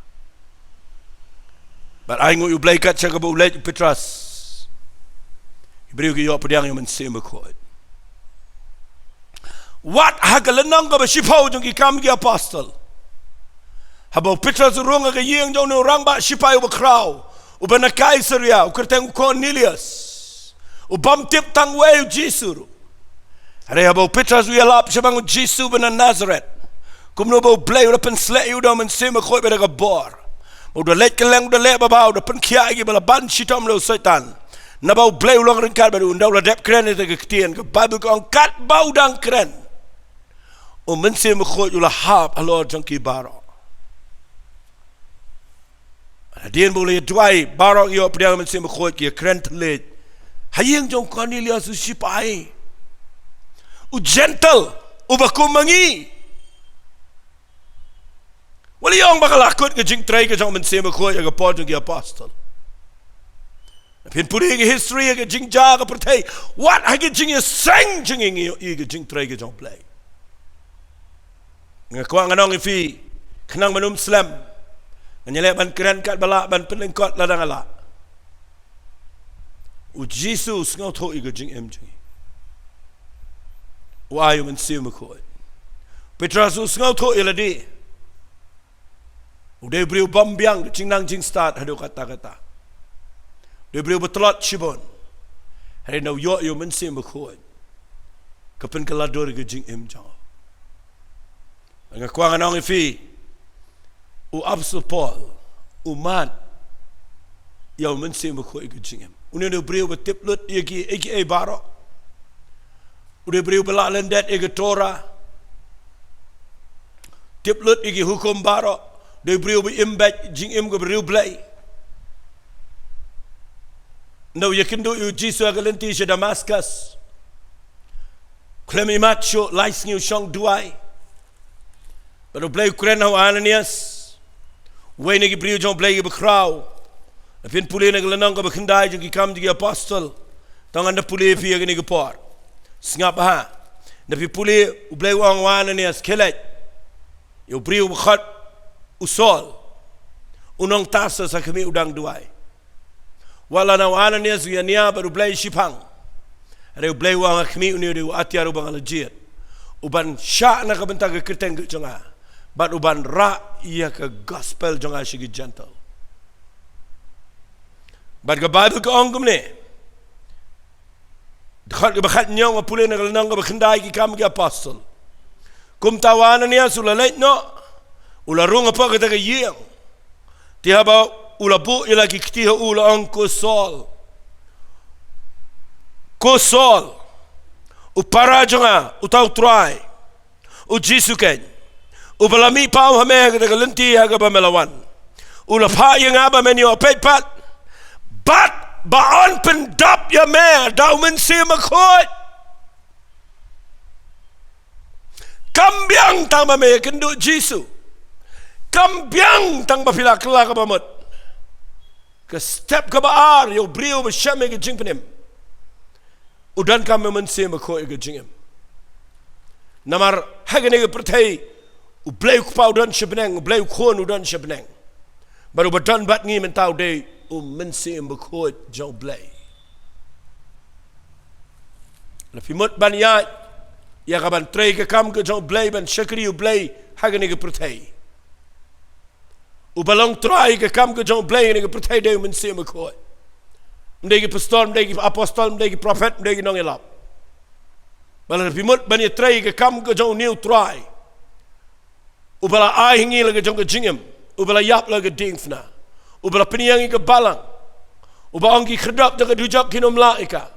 Bad ai nguh ïa U Blei kat sha kaba u leit u Petros, ki briew ki ïoh pdiang ïa u Mynsiem Bakhuid. Wat ha ka lynnong kaba shiphew jong ki Kam ki Apostol, haba u Petros u rung ha ka ïing jong une u rangbah shipai uba khraw, uba na Kaisaria, u kyrteng u Kornelius, u bym tip tang uei U Jisu ruh. Hynrei haba u Petros u ïalap shaphang U Jisu uba na Nasaret, kumno ba U Blei u da pynsleh ïa u da U Mynsiem Bakhuid bad da ka bor, ba u da leit kylleng, u da leh babha, u da pynkhiah ïa kiba la ban shitom da u Soitan. Naba U Blei u long ryngkat bad u, ynda u la dep kren ïa kata ka ktien, ka Baibl ka ong katba u dang kren, U Mynsiem Bakhuid u la hap halor jong ki baroh. Hadien ba u la ïa duwai, baroh ki ïoh pdiang Mynsiem Bakhuid, ki ïa kren thylliej ha ïing jong u Kornelius u shipai, u Gentile, uba kum ma ngi. Wat la ïoh ba ka la kut ka jingtrei ka jong U Mynsiem Bakhuid ha ka por jong ki apostol. Phin pule ïa ka history, ïa ka jingjia ka pyrthei, wat ha ka jingïaseng jong ngi ngi ïohi ïa ka jingtrei ka jong U Blei. Nga kwah ngan ong ïa phi, khnang ban ym slem, ngan ïaleh ban kren katba lah, ban pynlyngkot lada nga lah. U Jisu u sngewthuh ïa ka jingim jong ngi. U ai U Mynsiem Bakhuid. Petros u sngewthuh ïa lade. U dei u briew bym biang ka jingnang jingstad haduh katta katta. U dei u briew ba tlot shibun. Hynrei ynda u ïoh ïa U Mynsiem Bakhuid, ka pynkylla dur ïa ka jingim jong u. Nga kwah ngan ong ïa phi, u Apostol Paul u mad ïa U Mynsiem Bakhuid ïa ka jingim. Une u dei u briew ba tip lut ïa kiei kiei baroh. U dei u briew ba lah lyndet ïa ka Torah. Tip lut ïa ki hukum baroh. U dei u briew ba im beit jingim kaba riewblei. Ynda u ïakynduh ïa U Jisu ha ka lynti sha Damaskus, khlem imat shuh, lai sngi u shong duwai. Bad U Blei u kren ha u Ananias, uwei na ki briew jong U Blei kiba khraw. Lada phin pule na ka lynnong kaba khyndai jong ki Kam jong ki Apostol, tang ngan da pule ïa phi ha kane ka por. Sngap bha. Lada phi pule, U Blei u ong ha u Ananias, khie leit ïa u briew ba khot u Saul, u nong Tarsus, ha khmih u dang duwai. Wat la u Ananias u ïania bad U Blei shiphang, hynrei U Blei u ong, ha khmih, une u dei u atiar uba nga la jied, uban shah na ka bynta ka kyrteng ka jong nga, bad uban rah ïa ka gospel jong nga sha ki Gentile. Bad ka Baibl ka ong kumne, dkhot kaba khatñiew, nga pule na ka lynnong kaba khyndai ki Kam ki Apostol. Kumta u Ananias u la leit noh, u la rung hapoh kata ka ïing. Te haba u la buh ïa la ki kti ha u, u la ong, ko Saul, ko Saul, u para jong nga, uta u Trai, U Jisu keiñ, uba la mih paw ha me ha kata ka lynti ha kaba me la wan, u la phah ïa nga ba men ïoh peit pat, bad ba yn pyndap ïa me da U Mynsiem Bakhuid. Kam biang tang ba me ïakynduh Jisu. Kam biang tang ba phi la kylla kaba mut. Ka step kaba ar ïa u briew ba shem ïa ka jingpynim, u donkam U Mynsiem Bakhuid ïa ka jingim. Namar ha kane ka pyrthei, U Blei U Kpa u don sha bneng, U Blei U Khun u don sha bneng, bad uba don bad ngi mynta u dei U Mynsiem Bakhuid jong U Blei. Lada phi mut ban ïaid ïa ka ban trei ka kam ka jong U Blei, ban shakri U Blei ha kane ka pyrthei, uba long trai ka kam ka jong U Blei ha kane ka pyrthei dei U Mynsiem Bakhuid. Ym dei ki pastor, ym dei ki apostol, ym dei ki prophet, ym dei ki nongïalap. Bad lada phi mut ban ïatrei ka kam ka jong une u Trai, uba la ai ha ngi la ka jong ka jingim, uba la ïap la ka diengphna, uba la pynïeng ïa ka balang, uba ong ki khyrdop jong ka dujok kin ym lah ïa ka,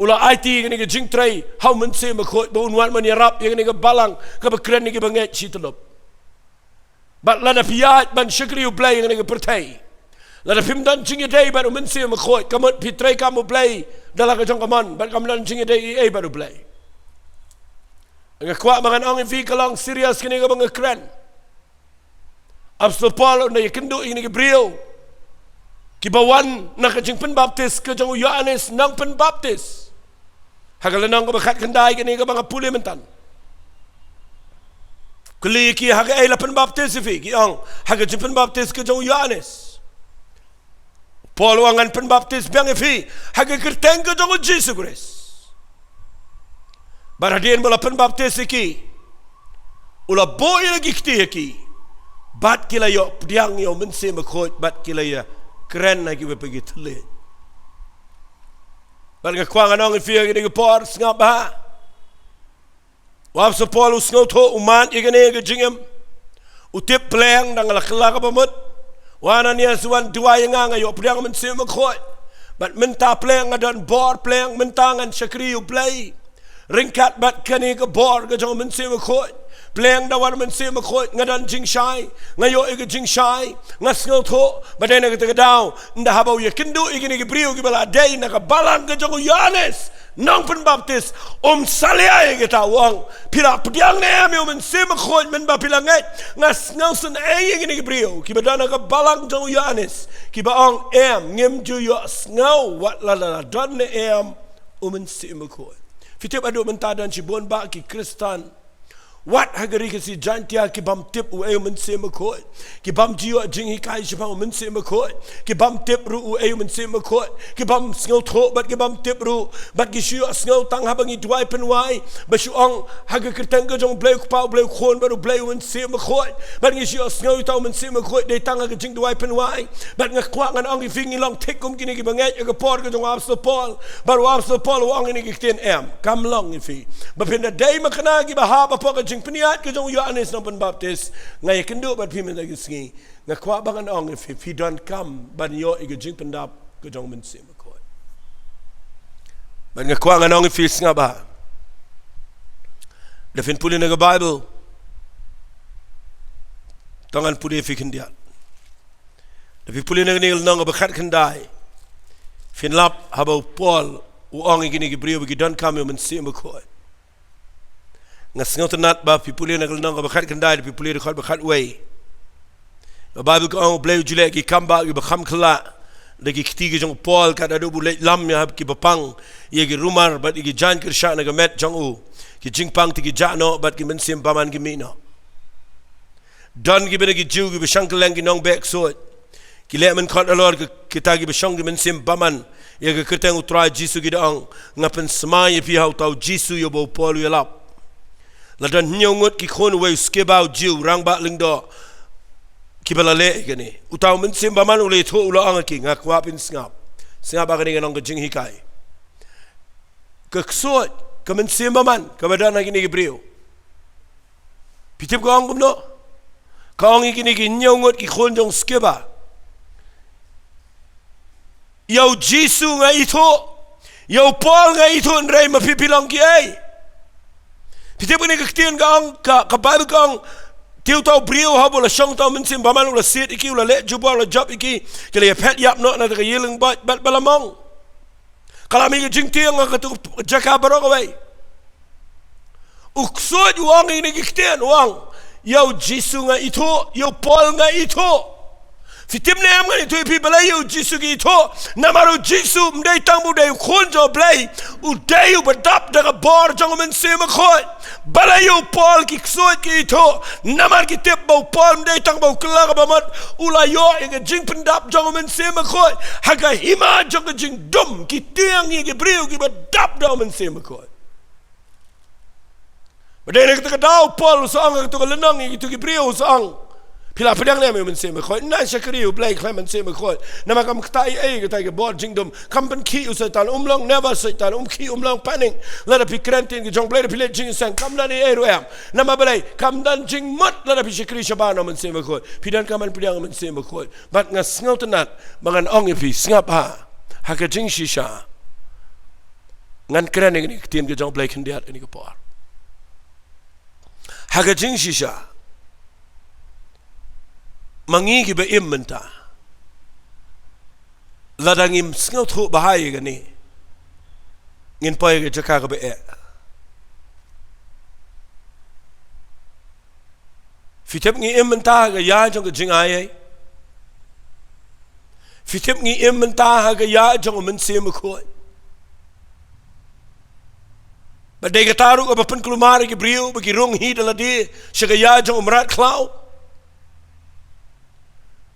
u la aiti ïa kane ka jingtrei ha U Mynsiem Bakhuid ba un wan ban ïarap ïa kane ka balang kaba kren ïa kiba ngeit shi tyllup. Bad lada phi ïaid ban shakri U Blei ha kane ka pyrthei, lada phim don jingïadei bad U Mynsiem Bakhuid, ka mut phi trei kam U Blei da la ka jong ka mon, bad kam don jingïadei ei ei bad U Blei. Nga kwah ba ngan ong ïa phi, ka long serious kane kaba nga kren. Apostol Paul u la ïakynduh ïa kine ki briew kiba wan na ka jingpynbaptis ka jong u Ïoannis Nongpynbaptis. Ha ka lynnong kaba khatkhyndai kane kaba nga pule mynta, Kylli ïa ki, ha kaei la pynbaptis ïa phi? Ki ong, ha ka jingpynbaptis ka jong u Ïoannis. Paul u ong, ngan pynbaptis biang ïa phi ha ka kyrteng ka jong u Jisu Khrist. Bad hadien ba la pynbaptis ïa ki, u la buh ïa la ki kti ïa ki, bad ki la ïoh pdiang ïa u Mynsiem Bakhuid, bad ki la ïakren ha kiwei pat ki thylliej. Bad nga kwah ngan ong ïa phi ha kane ka por, sngap bha. U Apostol Paul u sngewthuh, u mad ïa kane ka jingim. U tip, pleng, dang la kylla kaba mut, u Ananias u wan duwai ïa nga, nga ïoh pdiang Mynsiem Bakhuid. Bad mynta, pleng, nga don bor, pleng, mynta ngan shakri ïa u Blei ryngkat bad kane ka bor ka jong u Mynsiem Bakhuid. Pleng, da wan u Mynsiem Bakhuid, nga don jingshai, nga ïoh ïa ka jingshai, nga sngewthuh. Bad dei na kata ka daw, ynda haba u ïakynduh ïa kine ki briew kiba la dei na ka balang ka jong u Ïoannis Nongpynbaptis, um salia ïa kata, u ong, phi la pdiang ne em ïa u Mynsiem Bakhuid mynba phi la ngeit? Nga sngewsynei ïa kine ki briew kiba don ha ka balang jong u Ïoannis, kiba ong, em, ngim ju ïohsngew wat la la don ne em u Mynsiem Bakhuid. Phi tip, haduh mynta don shibun bah ki Khristan wat ha ka ri Khasi Jaiñtia ki bym tip uei u Mynsiem Bakhuid, ki bym ju ïoh jinghikai shaphang u Mynsiem Bakhuid, ki bym tip ruh uei u Mynsiem Bakhuid, ki bym sngewthuh bad ki bym tip ruh, bad ki shu ïohsngew tang haba ngi duwai pynwai ba shu ong, ha ka kyrteng ka jong u Blei u Kpa, u Blei u Khun bad u Blei u Mynsiem Bakhuid. Bad ngi shu ïohsngew ïa uta u Mynsiem Bakhuid dei tang ha ka jingduwai pynwai. Bad nga kwah ngan ong ïa phi, ngi long thik kum kine kiba ngeit ha ka por ka jong u Apostol Paul. Bad u Apostol Paul u ong ïa kine ki ktien, em, kam long ïa phi. Ba phin da dei makna kiba hap hapoh ka jingpynïaid ka jong u Ïoannis Nongpynbaptis. Nga ïakynduh bad phi mynta ka sngi. Nga kwah ba ngan ong ïa phi, phi donkam ban ïoh ïa ka jingpyndap ka jong u Mynsiem Bakhuid. Bad nga kwah ngan ong ïa phi, sngap bha. Da phin pule na ka Baibl, to ngan pule ïa phi khyndiat. Da phi pule na kane ka lynnong kaba khatkhyndai, phin lap haba u Paul u ong ïa kine ki briew ba ki donkam ïa u Mynsiem Bakhuid. Nga sngewtynnat ba phi pule na ka lynnong kaba khatkhyndai, da phi pule dkhot ba khatwei, ka Baibl ka ong, u Blei u ju leh ki kam bah kiba kham khlaiñ da ki kti ki jong u Paul, kat haduh ba u leit lam ïa kiba pang ïa ki rumar bad ïa ki jaiñ kyrshan na ka met jong u. Ki jingpang te ki jah noh bad ki mynsiem bymman ki mih noh. Don kiba na ki Jiw kiba shang kylleng, ki nongbeh ksuid. Ki leh mynkhot halor ki, kita kiba shong ki mynsiem bymman ïa ka kyrteng u Trai Jisu, ki da ong, nga pynsmai ïa phi ha uta u Jisu ïa uba u Paul u ïalap. La don hynñiew ngut ki khun uwei u Skeva u Jiw, rangbah lyngdoh, kiba la leh ïa kane. Uta u mynsiem bymman u la ïathuh, u la ong ha ki, nga kwah phin sngap. Sngap ba kane ka long ka jinghikai. Ka ksuid, ka mynsiem bymman kaba don ha kine ki briew. Phi tip ka ong kumno? Ka ong ïa kine ki hynñiew ngut ki khun jong u Skeva, ïa u Jisu nga ithuh, ïa u Paul nga ithuh, hynrei ma phi, phi long kiei? Phi tip kane ka ktien ka ong, ka, ka Baibl ka ong, te uta u briew haba u la shong uta u mynsiem bymman, u la siat ïa ki, u la leh jubor, u la jop ïa ki, ki la ïaphet ïap noh na kata ka ïing lyngba, bad ba la mong. Ka la mih ka jingtieng ha kata ka jaka baroh kawei. U ksuid u ong ïa kine ki ktien, u ong, ïa u Jisu nga ithuh, ïa u Paul nga ithuh. Phi tip ne em, ngan ïathuh ïa phi balei ïa u Jisu ki ithuh. Namar u Jisu ym dei tang ba u dei u Khun jong u Blei, u dei uba dap da ka bor jong u Mynsiem Bakhuid. Balei ïa u Paul ki ksuid ki ithuh? Namar ki tip ba u Paul ym dei tang ba u kylla kaba mut, u la ïoh ïa ka jingpyndap jong u Mynsiem Bakhuid. Ha ka hima jong ka jingdum, ki tieng ïa ki briew kiba dap da u Mynsiem Bakhuid. Ba dei na kata ka daw u Paul u sa ong ha kito ka lynnong ïa kito ki briew, u sa ong, phi la pdiang ne em ïa u Mynsiem Bakhuid? Nang shakri ïa u Blei khlem Mynsiem Bakhuid. Namar kam ktah ei ei kata ka bor jingdum. Kam pynkhih u Soitan, um long nervous Soitan, um khih, um long panic. Lada phi kren ktien ka jong u Blei, da phi leit jingïaseng, kam don ei ei ruh em. Namar balei? Kam don jingmut lada phi shakri shabar na u Mynsiem Bakhuid. Phi donkam ban pdiang u Mynsiem Bakhuid. Bad nga sngewtynnat ba ngan ong ïa phi, sngap bha. Ha ka jingshisha, ngan kren ïa kine ki ktien ka jong u Blei khyndiat kane ka por. Ha ka jingshisha, ma ngi kiba im mynta, lada ngim sngewthuh bha ïa kane, ngin poi ha ka jaka kaba eh. Phi tip ngi im mynta ha ka ïa jong ka jingai ei? Phi tip ngi im mynta ha ka ïa jong u Mynsiem Bakhuid? Ba dei kata ruh kaba pynkulmar ïa ki briew ba ki rung hi da lade sha ka ïa jong u mrad khlaw.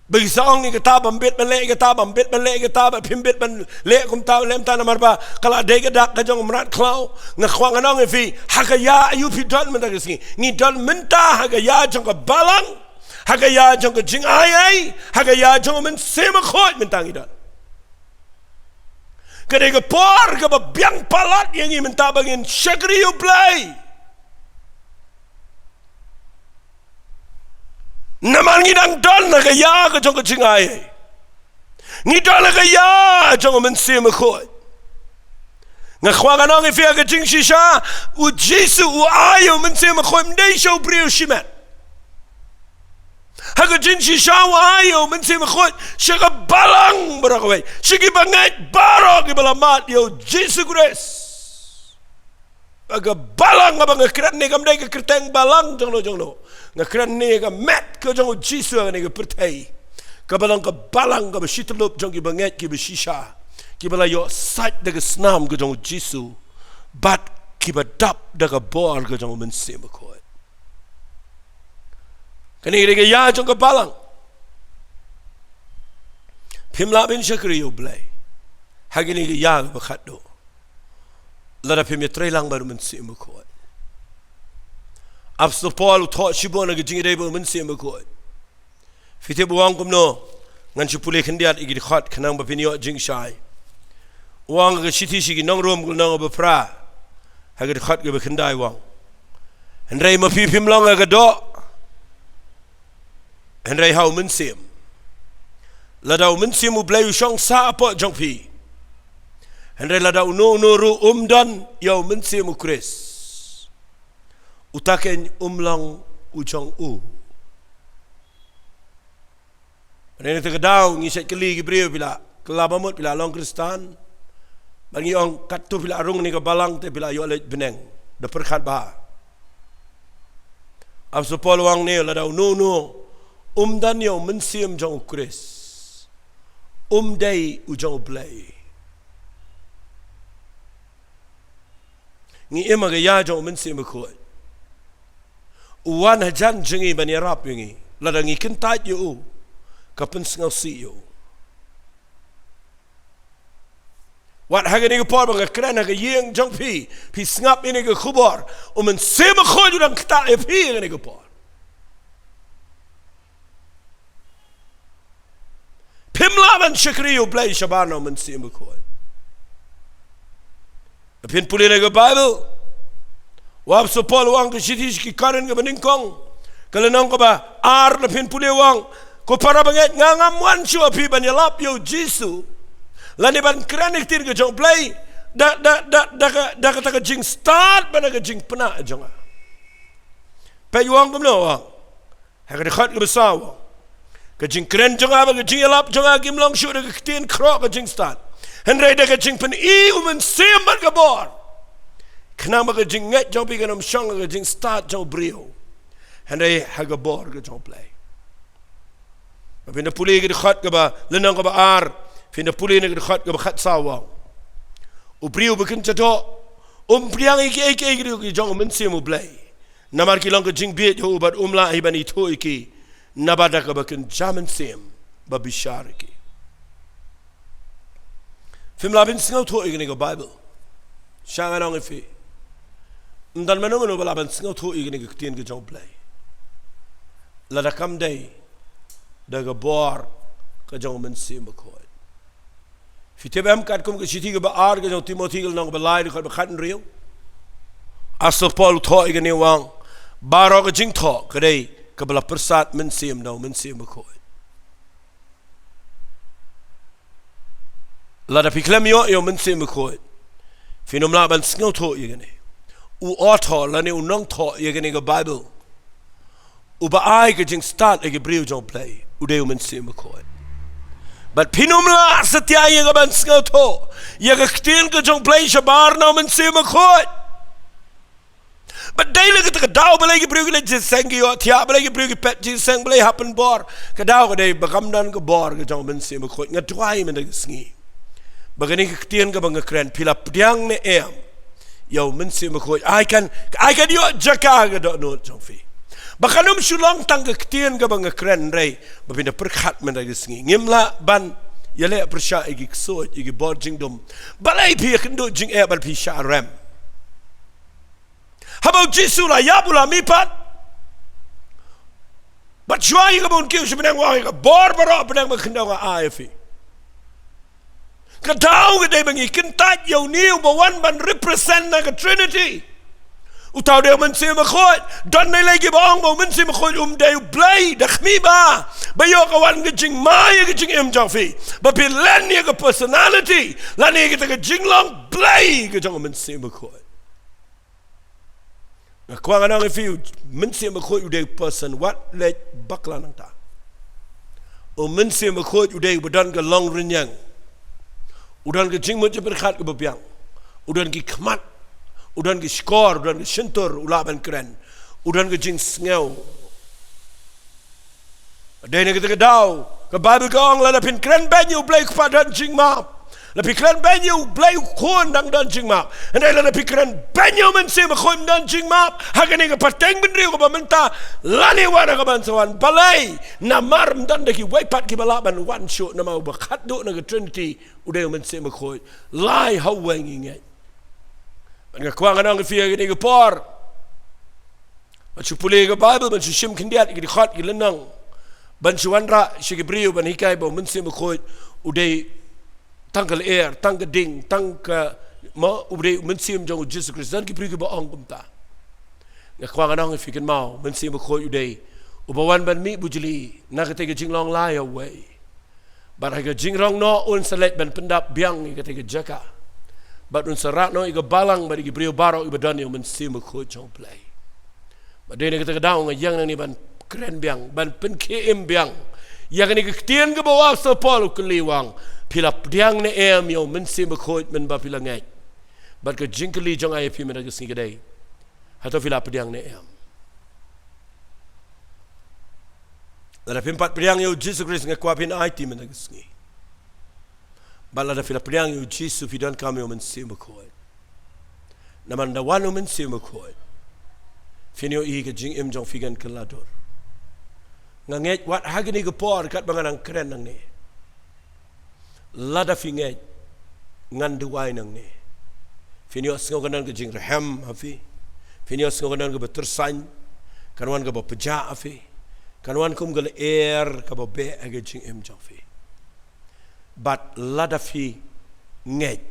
Ba ki sa ong ïa kata bym bit ban leh, ïa kata bym bit ban leh, ïa kata ba phim bit ban leh kumta leh mynta namar ba ka la dei ka dak ka jong u mrad khlaw. Nga kwah ngan ong ïa phi, ha ka ïa aïu phi don mynta ka sngi? Ngi don mynta ha ka ïa jong ka balang, ha ka ïa jong ka jingai ei, ha ka ïa jong u Mynsiem Bakhuid mynta ngi don. Ka dei ka por kaba biang palat ïa ngi mynta ba ngin shakri ïa u Blei. Namar ngi dang don ha ka ïa ka jong ka jingai ei. Ngi don ha ka ïa jong u Mynsiem Bakhuid. Nga kwah ngan ong ïa phi ha ka jingshisha, u Jisu u ai ïa u Mynsiem Bakhuid ym dei sha u briew shimet. Ha ka jingshisha u ai ïa u Mynsiem Bakhuid sha ka balang baroh kawei, sha ki bangeit baroh kiba la mad ïa u Jisu Khrist. Ka balang kaba nga kren ne kam dei ka kyrteng balang jongno jongno. Nga kren ne ka met ka jong u Jisu ha kane ka pyrthei, kaba long ka balang kaba shityllup jong ki bangeit kiba shisha, kiba la ïoh sait da ka snam ka jong u Jisu bad kiba dap da ka bor ka jong u Mynsiem Bakhuid. Kane ka dei ka ïa jong ka balang. Phim lah ban shakri ïa u Blei ha kane ka ïa kaba khatduh lada phim ïatreilang bad u Mynsiem Bakhuid. Apostol Paul u thoh shibun ha ka jingïadei bad u Mynsiem Bakhuid. Phi tip u ong kumno? Ngan shu pule khyndiat ïa ki dkhot khnang ba phin ïoh jingshai. U ong ha ka shithi sha ki nong Rom, ka lynnong ba phra, ha ka dkhot kaba khyndai u ong: Hynrei ma phi phim long ha ka doh, hynrei ha u Mynsiem. Lada u Mynsiem u Blei u shong sah hapoh jong phi, hynrei lada uno uno ruh um don ïa u Mynsiem u Khrist, uta keiñ um long u jong u. Hynrei na kata ka daw ngi shait kylli ki briew, phi la kylla ba mut phi la long Khristan? Bad ngi ong katto phi la rung ne ka balang te phi la ïoh leit bneng. Da pyrkhat bha. Apostol Paul u ong ne lada uno uno um don ïa u Mynsiem jong u Khrist, um dei u jong u Blei. Ngi im ha ka ïa jong u Mynsiem Bakhuid. U wan hajan jong ngi ban ïarap ïa ngi. Lada ngi kyntait ïa u, ka pynsngewsih ïa u. Wat ha kane ka por ba nga kren ha ka ïing jong phi, phi sngap ïa kane ka khubor, u Mynsiem Bakhuid u dang ktah ïa phi ha kane ka por. Phim lah ban shakri ïa u Blei shabar na u Mynsiem Bakhuid. Phin pule na ka Baibl, u Apostol Paul u ong ha ka shithi sha ki Korinth kaba nyngkong, ka lynnong kaba ar, phin pule u ong: Ko para bangeit, nga ngam wan shuh ha phi ban ïalap ïa u Jisu lane ban kren ïa ka ktien ka jong u Blei da, da, da, da ka, da kata ka jingstad bad da ka jingpynah jong nga. Peit u ong kumno u ong ha ka dkhot kaba saw: Ka jingkren jong nga bad ka jingïalap jong nga kim long shuh da ka ktien khroh ka jingstad, hynrei da ka jingpyni u Mynsiem bad ka bor, khnang ba ka jingngeit jong phi kan ym shong ha ka jingstad jong u briew, hynrei ha ka bor ka jong u Blei. Phin da pule ka dkhot kaba, lynnong kaba ar, phin da pule na ka dkhot kaba khatsaw u ong: U briew uba kynja doh um pdiang ïa kiei kiei ki jong u Mynsiem u Blei, namar ki long ka jingbieit ha u bad um lah hi ban ithuh ïa ki, naba da kaba kynja mynsiem ba bishar ïa ki. Phim lah ban sngewthuh ïa kane ka Baibl. Sha ngan ong ïa phi, ym don mano mano ba lah ban sngewthuh ïa kane ka ktien ka jong u Blei lada kam dei da ka bor ka jong u Mynsiem Bakhuid. Phi tip em, katkum ka shithi kaba ar ka jong u Timothi, ka lynnong kaba lai, dkhot ba khathynriew, u Apostol Paul u thoh ïa kane u ong: Baroh ka jingthoh ka dei kaba la pyrsad mynsiem da u Mynsiem Bakhuid. Lada phi khlem ïoh ïa u Mynsiem Bakhuid, phin ym lah ban sngewthuh ïa kane. U author lane u nongthoh ïa kane ka Baibl, uba ai ka jingstad ïa ki briew jong u Blei, u dei u Mynsiem Bakhuid. Bad phin ym lah satia ïa ka ban sngewthuh ïa ka ktien ka jong u Blei shabar na u Mynsiem Bakhuid. Bad dei la kata ka daw balei ki briew ki leit jingïaseng ki ïohthiah, balei ki briew ki peit jingïaseng, balei hap ban bor. Ka daw ka dei ba kam don ka bor ka jong u Mynsiem Bakhuid. Nga duwai mynta ka sngi ba kane ka ktien kaba nga kren, phi la pdiang ne em ïa u Mynsiem Bakhuid. Ai kan, ai kan ïoh jaka ha ka dohnud jong phi. Ba kan ym shu long tang ka ktien kaba nga kren, hynrei ba phin da pyrkhat mynta ka sngi. Ngim lah ban ïaleh pyrshah ïa ki ksuid, ïa ki bor jingdum. Balei phi ïakynduh jingeh bad phi shah rem? Haba u Jisu u la ïap, u la mihpat, bad shuwa ïa kaba un kiew sha bneng, u ong, ïa ka bor baroh ha bneng bad khyndew nga ai ïa phi. Ka daw ka dei ba ngi kyntait ïa une uba wan ban represent na ka Trinity. Uta u dei u Mynsiem Bakhuid. Don na lei kiba ong ba u Mynsiem Bakhuid um dei u Blei, da khmih ba, ba ïoh ka wan ka jingma ïa ka jingim jong phi, ba phi len ïa ka personality lane ïa kata ka jinglong Blei ka jong u Mynsiem Bakhuid. Nga kwah ngan ong ïa phi, u Mynsiem Bakhuid u dei u person, wat leit bakla nangta. U Mynsiem Bakhuid u dei uba don ka longrynïeng. U don ka jingmut jingpyrkhat kaba biang. U don ki khmat. U don ki shkor, u don ki shyntur, u lah ban kren. U don ka jingsngew. Dei na kata ka daw ka Baibl ka ong, lada phin kren beiñ ïa u Blei u Kpa, don jingmap. Lada phi kren beiñ ïa u Blei u Khun, dang don jingmap. Hynrei lada phi kren beiñ ïa u Mynsiem Bakhuid, ym don jingmap. Ha kane ka pateng bynriew kaba mynta, lane wat ha kaban sa wan, balei? Namar ym don da kiwei pat kiba lah ban wan shuh, namar uba khatduh na ka Trinity u dei u Mynsiem Bakhuid. Lai ha uwei ngi ngeit. Bad nga kwah ngan ong ïa phi ha kane ka por, ban shu pule ka Baibl, ban shu shim khyndiat ïa ki dkhot, ki lynnong, ban shu wanrah sha ki briew, ban hikai ba u Mynsiem Bakhuid u dei tang ka lyer, tang ka ding, tang ka, mo, u dei u Mynsiem jong u Jisu Khrist. Don ki briew kiba ong kumta. Nga kwah ngan ong ïa phi, kynmaw, u Mynsiem Bakhuid u dei uba wan ban mih bujli na katei ka jinglong lai ha uwei. Bad ha ka jingrong noh un sa leit ban pyndap biang ïa katei ka jaka. Bad un sa rah noh ïa ka balang bad ïa ki briew baroh kiba don ïa u Mynsiem Bakhuid jong u Blei. Bad dei na kata ka daw nga ïeng nangne ban kren biang, ban pynkhie im biang ïa kane ka ktien kaba u Apostol Paul u kylli, u ong, phi la pdiang ne em ïa u Mynsiem Bakhuid mynba phi la ngeit? Bad ka jingkylli jong nga ïa phi mynta ka sngi ka dei, hato phi la pdiang ne em? Lada phim pat pdiang ïa u Jisu Khrist, nga kwah phin aiti mynta ka sngi. Bad lada phi la pdiang ïa u Jisu, phi donkam ïa u Mynsiem Bakhuid. Namar da wan u Mynsiem Bakhuid, phin ïohi ka jingim jong phi kan kylla dur. Nga ngeit wat ha kane ka por katba nga dang kren nangne, lada phi ngeit, ngan duwai nangne, phin ïohsngew kan don ka jingrhem ha phi. Phin ïohsngew kan don kaba tyrsain, kan wan kaba pjah ha phi, kan wan kum ka lyer kaba beh ha ka jingim jong phi. Bad lada phi ngeit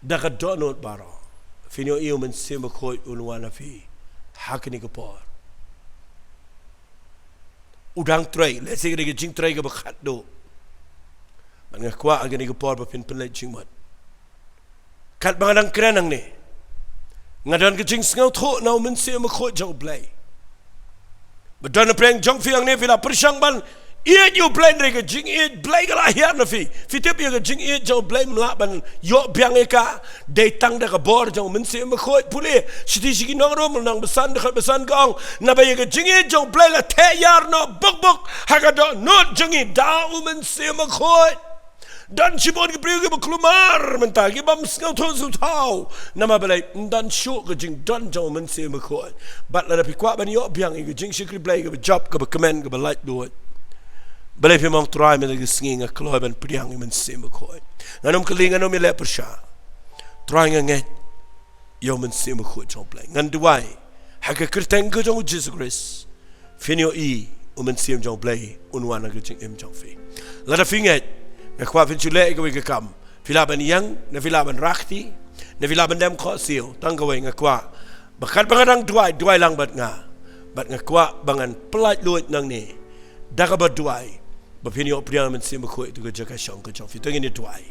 da ka dohnud baroh, phin ïohi u Mynsiem Bakhuid un wan ha phi ha kane ka por. U dang trei, lehse ka dei ka jingtrei kaba khatduh. Bad nga kwah ha kane ka por ba phin pynleit jingmut. Katba nga dang kren nangne, nga don ka jingsngewthuh na u Mynsiem Bakhuid jong u Blei. Ba don na pdeng jong phi hangne, phi la pyrshang ban ïeit ïa u Blei, hynrei ka jingïeit Blei ka la hiar na phi. Phi tip, ïa ka jingïeit jong u Blei ym lah ban ïoh biang ïa ka dei tang da ka bor jong u Mynsiem Bakhuid. Pule Shithi sha ki Nong Rom, lynnong ba san, dkhot ba san ka ong, naba ïa ka jingïeit jong u Blei la theh ïar noh buk buk ha ka dohnud jong ngi da u Mynsiem Bakhuid. Don shibun ki briew kiba kulmar mynta, ki bym sngewthuh sngewthaw. Namar balei? Ym don shuh ka jingdon jong u Mynsiem Bakhuid. Bad lada phi kwah ban ïoh biang ïa ka jingshakri Blei kaba jop, kaba kmen, kaba laitluid, balei phim ong, Trai, mynta ka sngi nga kloi ban pdiang ïa u Mynsiem Bakhuid? Ngan ym kylli, ngan ym ïaleh pyrshah. Trai, nga ngeit ïa u Mynsiem Bakhuid jong u Blei. Ngan duwai ha ka kyrteng ka jong u Jisu Khrist, phin ïohi u Mynsiem jong u Blei un wan ha ka jingim jong phi. Lada phi ngeit, nga kwah phin shu leh ïa kawei ka kam. Phi lah ban ïeng, ne phi lah ban rah kti, ne phi lah ban dem khohsiew. Tang kawei, nga kwah ba katba nga dang duwai, duwai lang bad nga. Bad nga kwah ba ngan pyllait luid nangne da kaba duwai ba phin ïoh pdiang ïa u Mynsiem Bakhuid ha ka jaka shong ka jong phi. To ngin ïa duwai.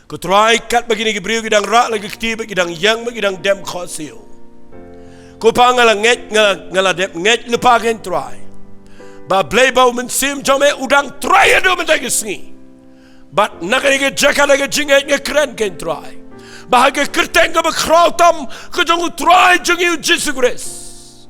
Ko Trai, katba kine ki briew ki dang rah la ki kti, ba ki dang ïeng, ba ki dang dem khohsiew, ko Pa, nga la ngeit, nga la, nga la dep ngeit lypa, ko Trai, ba Blei, ba u Mynsiem jong me u dang trei haduh mynta ka sngi. Bad na kane ka jaka da ka jingngeit nga kren, ko Trai, ba ha ka kyrteng kaba khraw tam ka jong u Trai jong ngi u Jisu Khrist,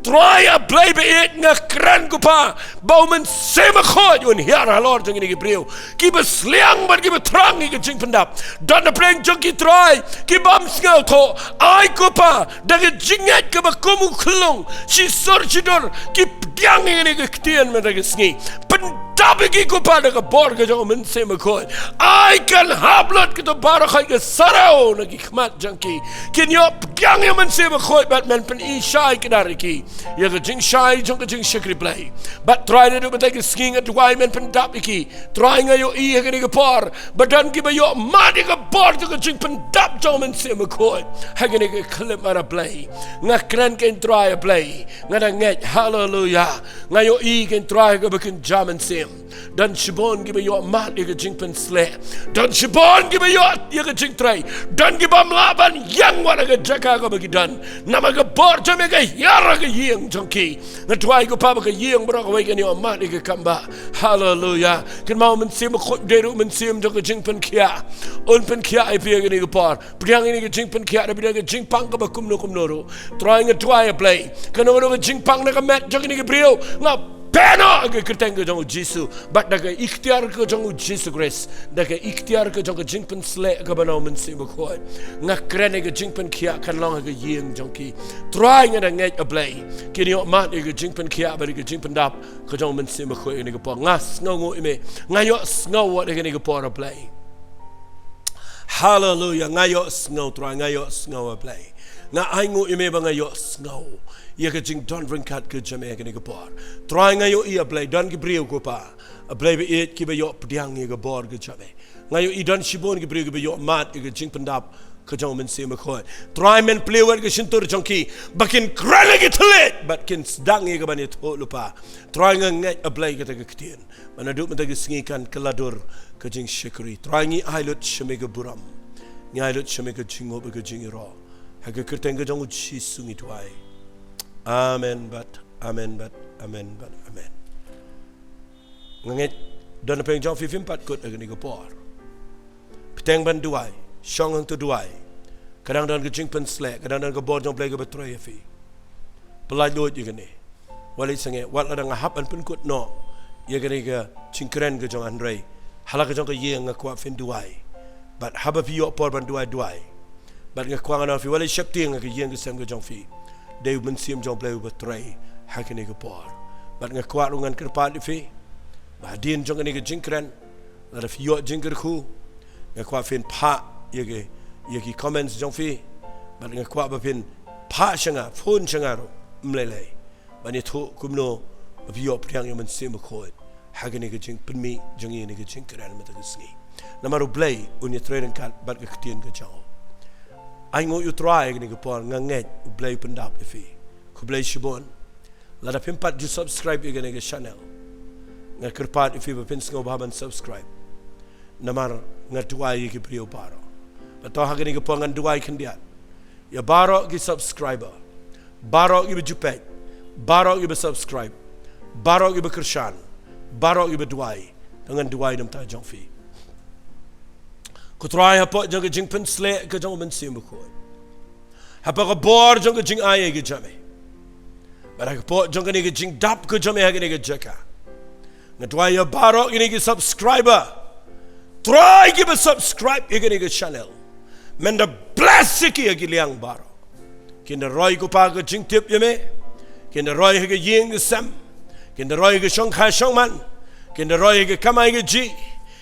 Trai A Blei ba ïeit, nga kren ko Pa ba U Mynsiem Bakhuid un hiar halor jong kine ki briew kiba sliang bad kiba thrang ïa ka jingpyndap. Don napdeng jong ki Trai ki bym sngewthuh, ai ko Pa da ka jingngeit kaba kum u khyllung, shisur shidur ki pdiang ïa kane ka ktien mynta ka sngi. Pyndap ïa ki ko Pa da ka bor ka jong U Mynsiem Bakhuid. Ai kan hap lut kato baroh ka saraw na ki khmat jong ki. Kin ïoh pdiang ïa U Mynsiem Bakhuid bad men pynshai kdar ïa ki ïa ka jingshai jong ka jingshakri Blei. Bad Trai naduh mynta ka sngi nga duwai men pyndap ïa ki. Trai nga ïohi ha kane ka por ba don kiba ïoh mad ïa ka bor jong ka jingpyndap jong U Mynsiem Bakhuid ha kane ka khyllipmat A Blei. Nga kren kein Trai A Blei, nga da ngeit, haleluya. Nga ïohi kein Trai kaba kynja mynsiem. Don shibun kiba ïoh mad ïa ka jingpynsleh. Don shibun kiba ïoh ïa ka jingtrei. Don ki bym lah ban ïeng wat ha ka jaka kaba ki don. Namar ka bor jong me ka hiar ha ka ïing jong ki. Nga duwai ko Pa ba ka ïing baroh kawei kan ïoh mad ïa ka kam ba. Haleluya. Kynmaw U Mynsiem Bakhuid u dei ruh u mynsiem jong ka jingpynkhiah. Un pynkhiah ïa phi ha kane ka por. Pdiang ïa kane ka jingpynkhiah, da pdiang ka jingpang kaba kumno kumno ruh. Trai nga duwai A Blei, kano kano ka jingpang na ka met jong kine ki briew, nga ban noh ha ka kyrteng ka jong U Jisu. Bad da ka iktiar ka jong U Jisu Khrist, da ka iktiar ka jong ka jingpynsleh kaba na U Mynsiem Bakhuid, nga kren ïa ka jingpynkhiah kan long ha ka ïing jong ki. Trai nga da ngeit A Blei, kin ïoh mad ïa ka jingpynkhiah bad ïa ka jingpyndap ka jong U Mynsiem Bakhuid ha kane ka por. Nga sngewnguh ïa me, nga ïohsngew wat ha kane ka por A Blei. Haleluya, nga ïohsngew Trai, nga ïohsngew A Blei. Nga ainguh ïa me ba nga ïohsngew ïa ka jingdon ryngkat ka jong me ha kane ka por. Trai nga ïohi A Blei, don ki briew ko Pa, A Blei ba ïeit, kiba ïoh pdiang ïa ka bor ka jong me. Nga ïohi don shibun ki briew kiba ïoh mad ïa ka jingpyndap ka jong U Mynsiem Bakhuid. Trai men plie wat ka shyntur jong ki ba kin kren ïa ki thylliej bad kin sdang ïa ka ban ïathuh lypa. Trai nga ngeit A Blei kata ka ktien ba naduh mynta ka sngi kan kylla dur ka jingshakri. Trai ngi ai lut sha me ka burom, ngi ai lut sha me ka jingnguh bad ka jingïaroh. Ha ka kyrteng ka jong U Jisu ngi duwai. Amen bad amen bad amen bad amen. Nga ngeit don napdeng jong phi phim pat kut ha kane ka por. Phi teng ban duwai, shong hangto duwai. Ka dang don ka jingpynsleh, ka dang don ka bor jong U Blei kaba trei ïa phi. Pyllait lut ïa kane. Wat leit sangeh, wat la dang hap ban pynkut noh ïa kane ka jingkren ka jong nga, hynrei ha la ka jong ka ïing nga kwah phin duwai. Bad haba phi ïoh por ban duwai, duwai. Bad nga kwah ngan ong ïa phi, wat leit sheptieng ha ka ïing ka sem ka jong phi. Dei U Mynsiem jong U Blei uba trei ha kane ka por. Bad nga kwah ruh ngan kyrpad ïa phi ba hadien jong kane ka jingkren, lada phi ïoh jingkyrkhu, nga kwah phin phah ïa ki, ïa ki comments jong phi. Bad nga kwah ba phin phah sha nga, phone sha nga ruh, ym lei lei, ban ïathuh kumno ba phi ïoh pdiang ïa U Mynsiem Bakhuid ha kane ka jingpynmih jong ngi ha kane ka jingkren mynta ka sngi. Namar U Blei un ïatrei ryngkat bad ka ktien ka jong u. Ainguh ïa U Trai ha kane ka por, nga ngeit U Blei u pyndap ïa phi. Khublei shibun. Lada phim pat ju subscribe ïa kane ka channel, nga kyrpad ïa phi ba phin sngewbha ban subscribe. Namar nga duwai ïa ki briew baroh. Bad to ha kane ka por ngan duwai khyndiat ïa baroh ki subscriber, baroh kiba ju peit, baroh kiba subscribe, baroh kiba kyrshan, baroh kiba duwai. To ngan duwai na ka bynta jong phi. Ko Trai, hapoh jong ka jingpynsleh ka jong U Mynsiem Bakhuid, hapoh ka bor jong ka jingai ka jong me, bad hapoh jong kane ka jingdap ka jong me ha kane ka jaka, nga duwai ïa baroh kine ki subscriber. Trai, kiba subscribe ïa kane ka channel, men da bless ïa ki ha ki liang baroh. Kin da roi ko Pa ka jingtip ïa me. Kin da roi ha ka ïing ka sem. Kin da roi ha ka shongkha shongman. Kin da roi ha ka kamai kajih.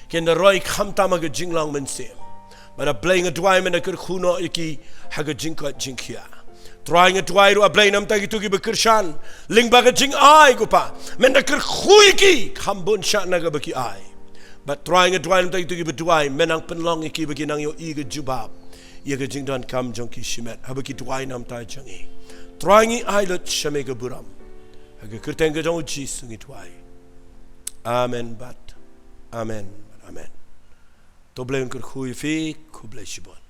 Kin da roi khamtam ha ka jinglong mynsiem. Bad A Blei nga duwai men da kyrkhu noh ïa ki ha ka jingkoit jingkhiah. Trai nga duwai ruh A Blei na ka bynta kito kiba kyrshan lyngba ka jingai ko Pa, men da kyrkhu ïa ki kham bun shah na kaba ki ai. Bad Trai nga duwai na ka bynta kito kiba duwai, men nang pynlong ïa ki ba ki nang ïohi ka jubab ïa ka jingdonkam jong ki shimet haba ki duwai na ka bynta jong ngi. Trai ngi ai lut sha me ka burom. Ha ka kyrteng ka jong U Jisu ngi duwai. Amen bad amen bad amen. To U Blei un kyrkhu ïa phi, khublei shibun.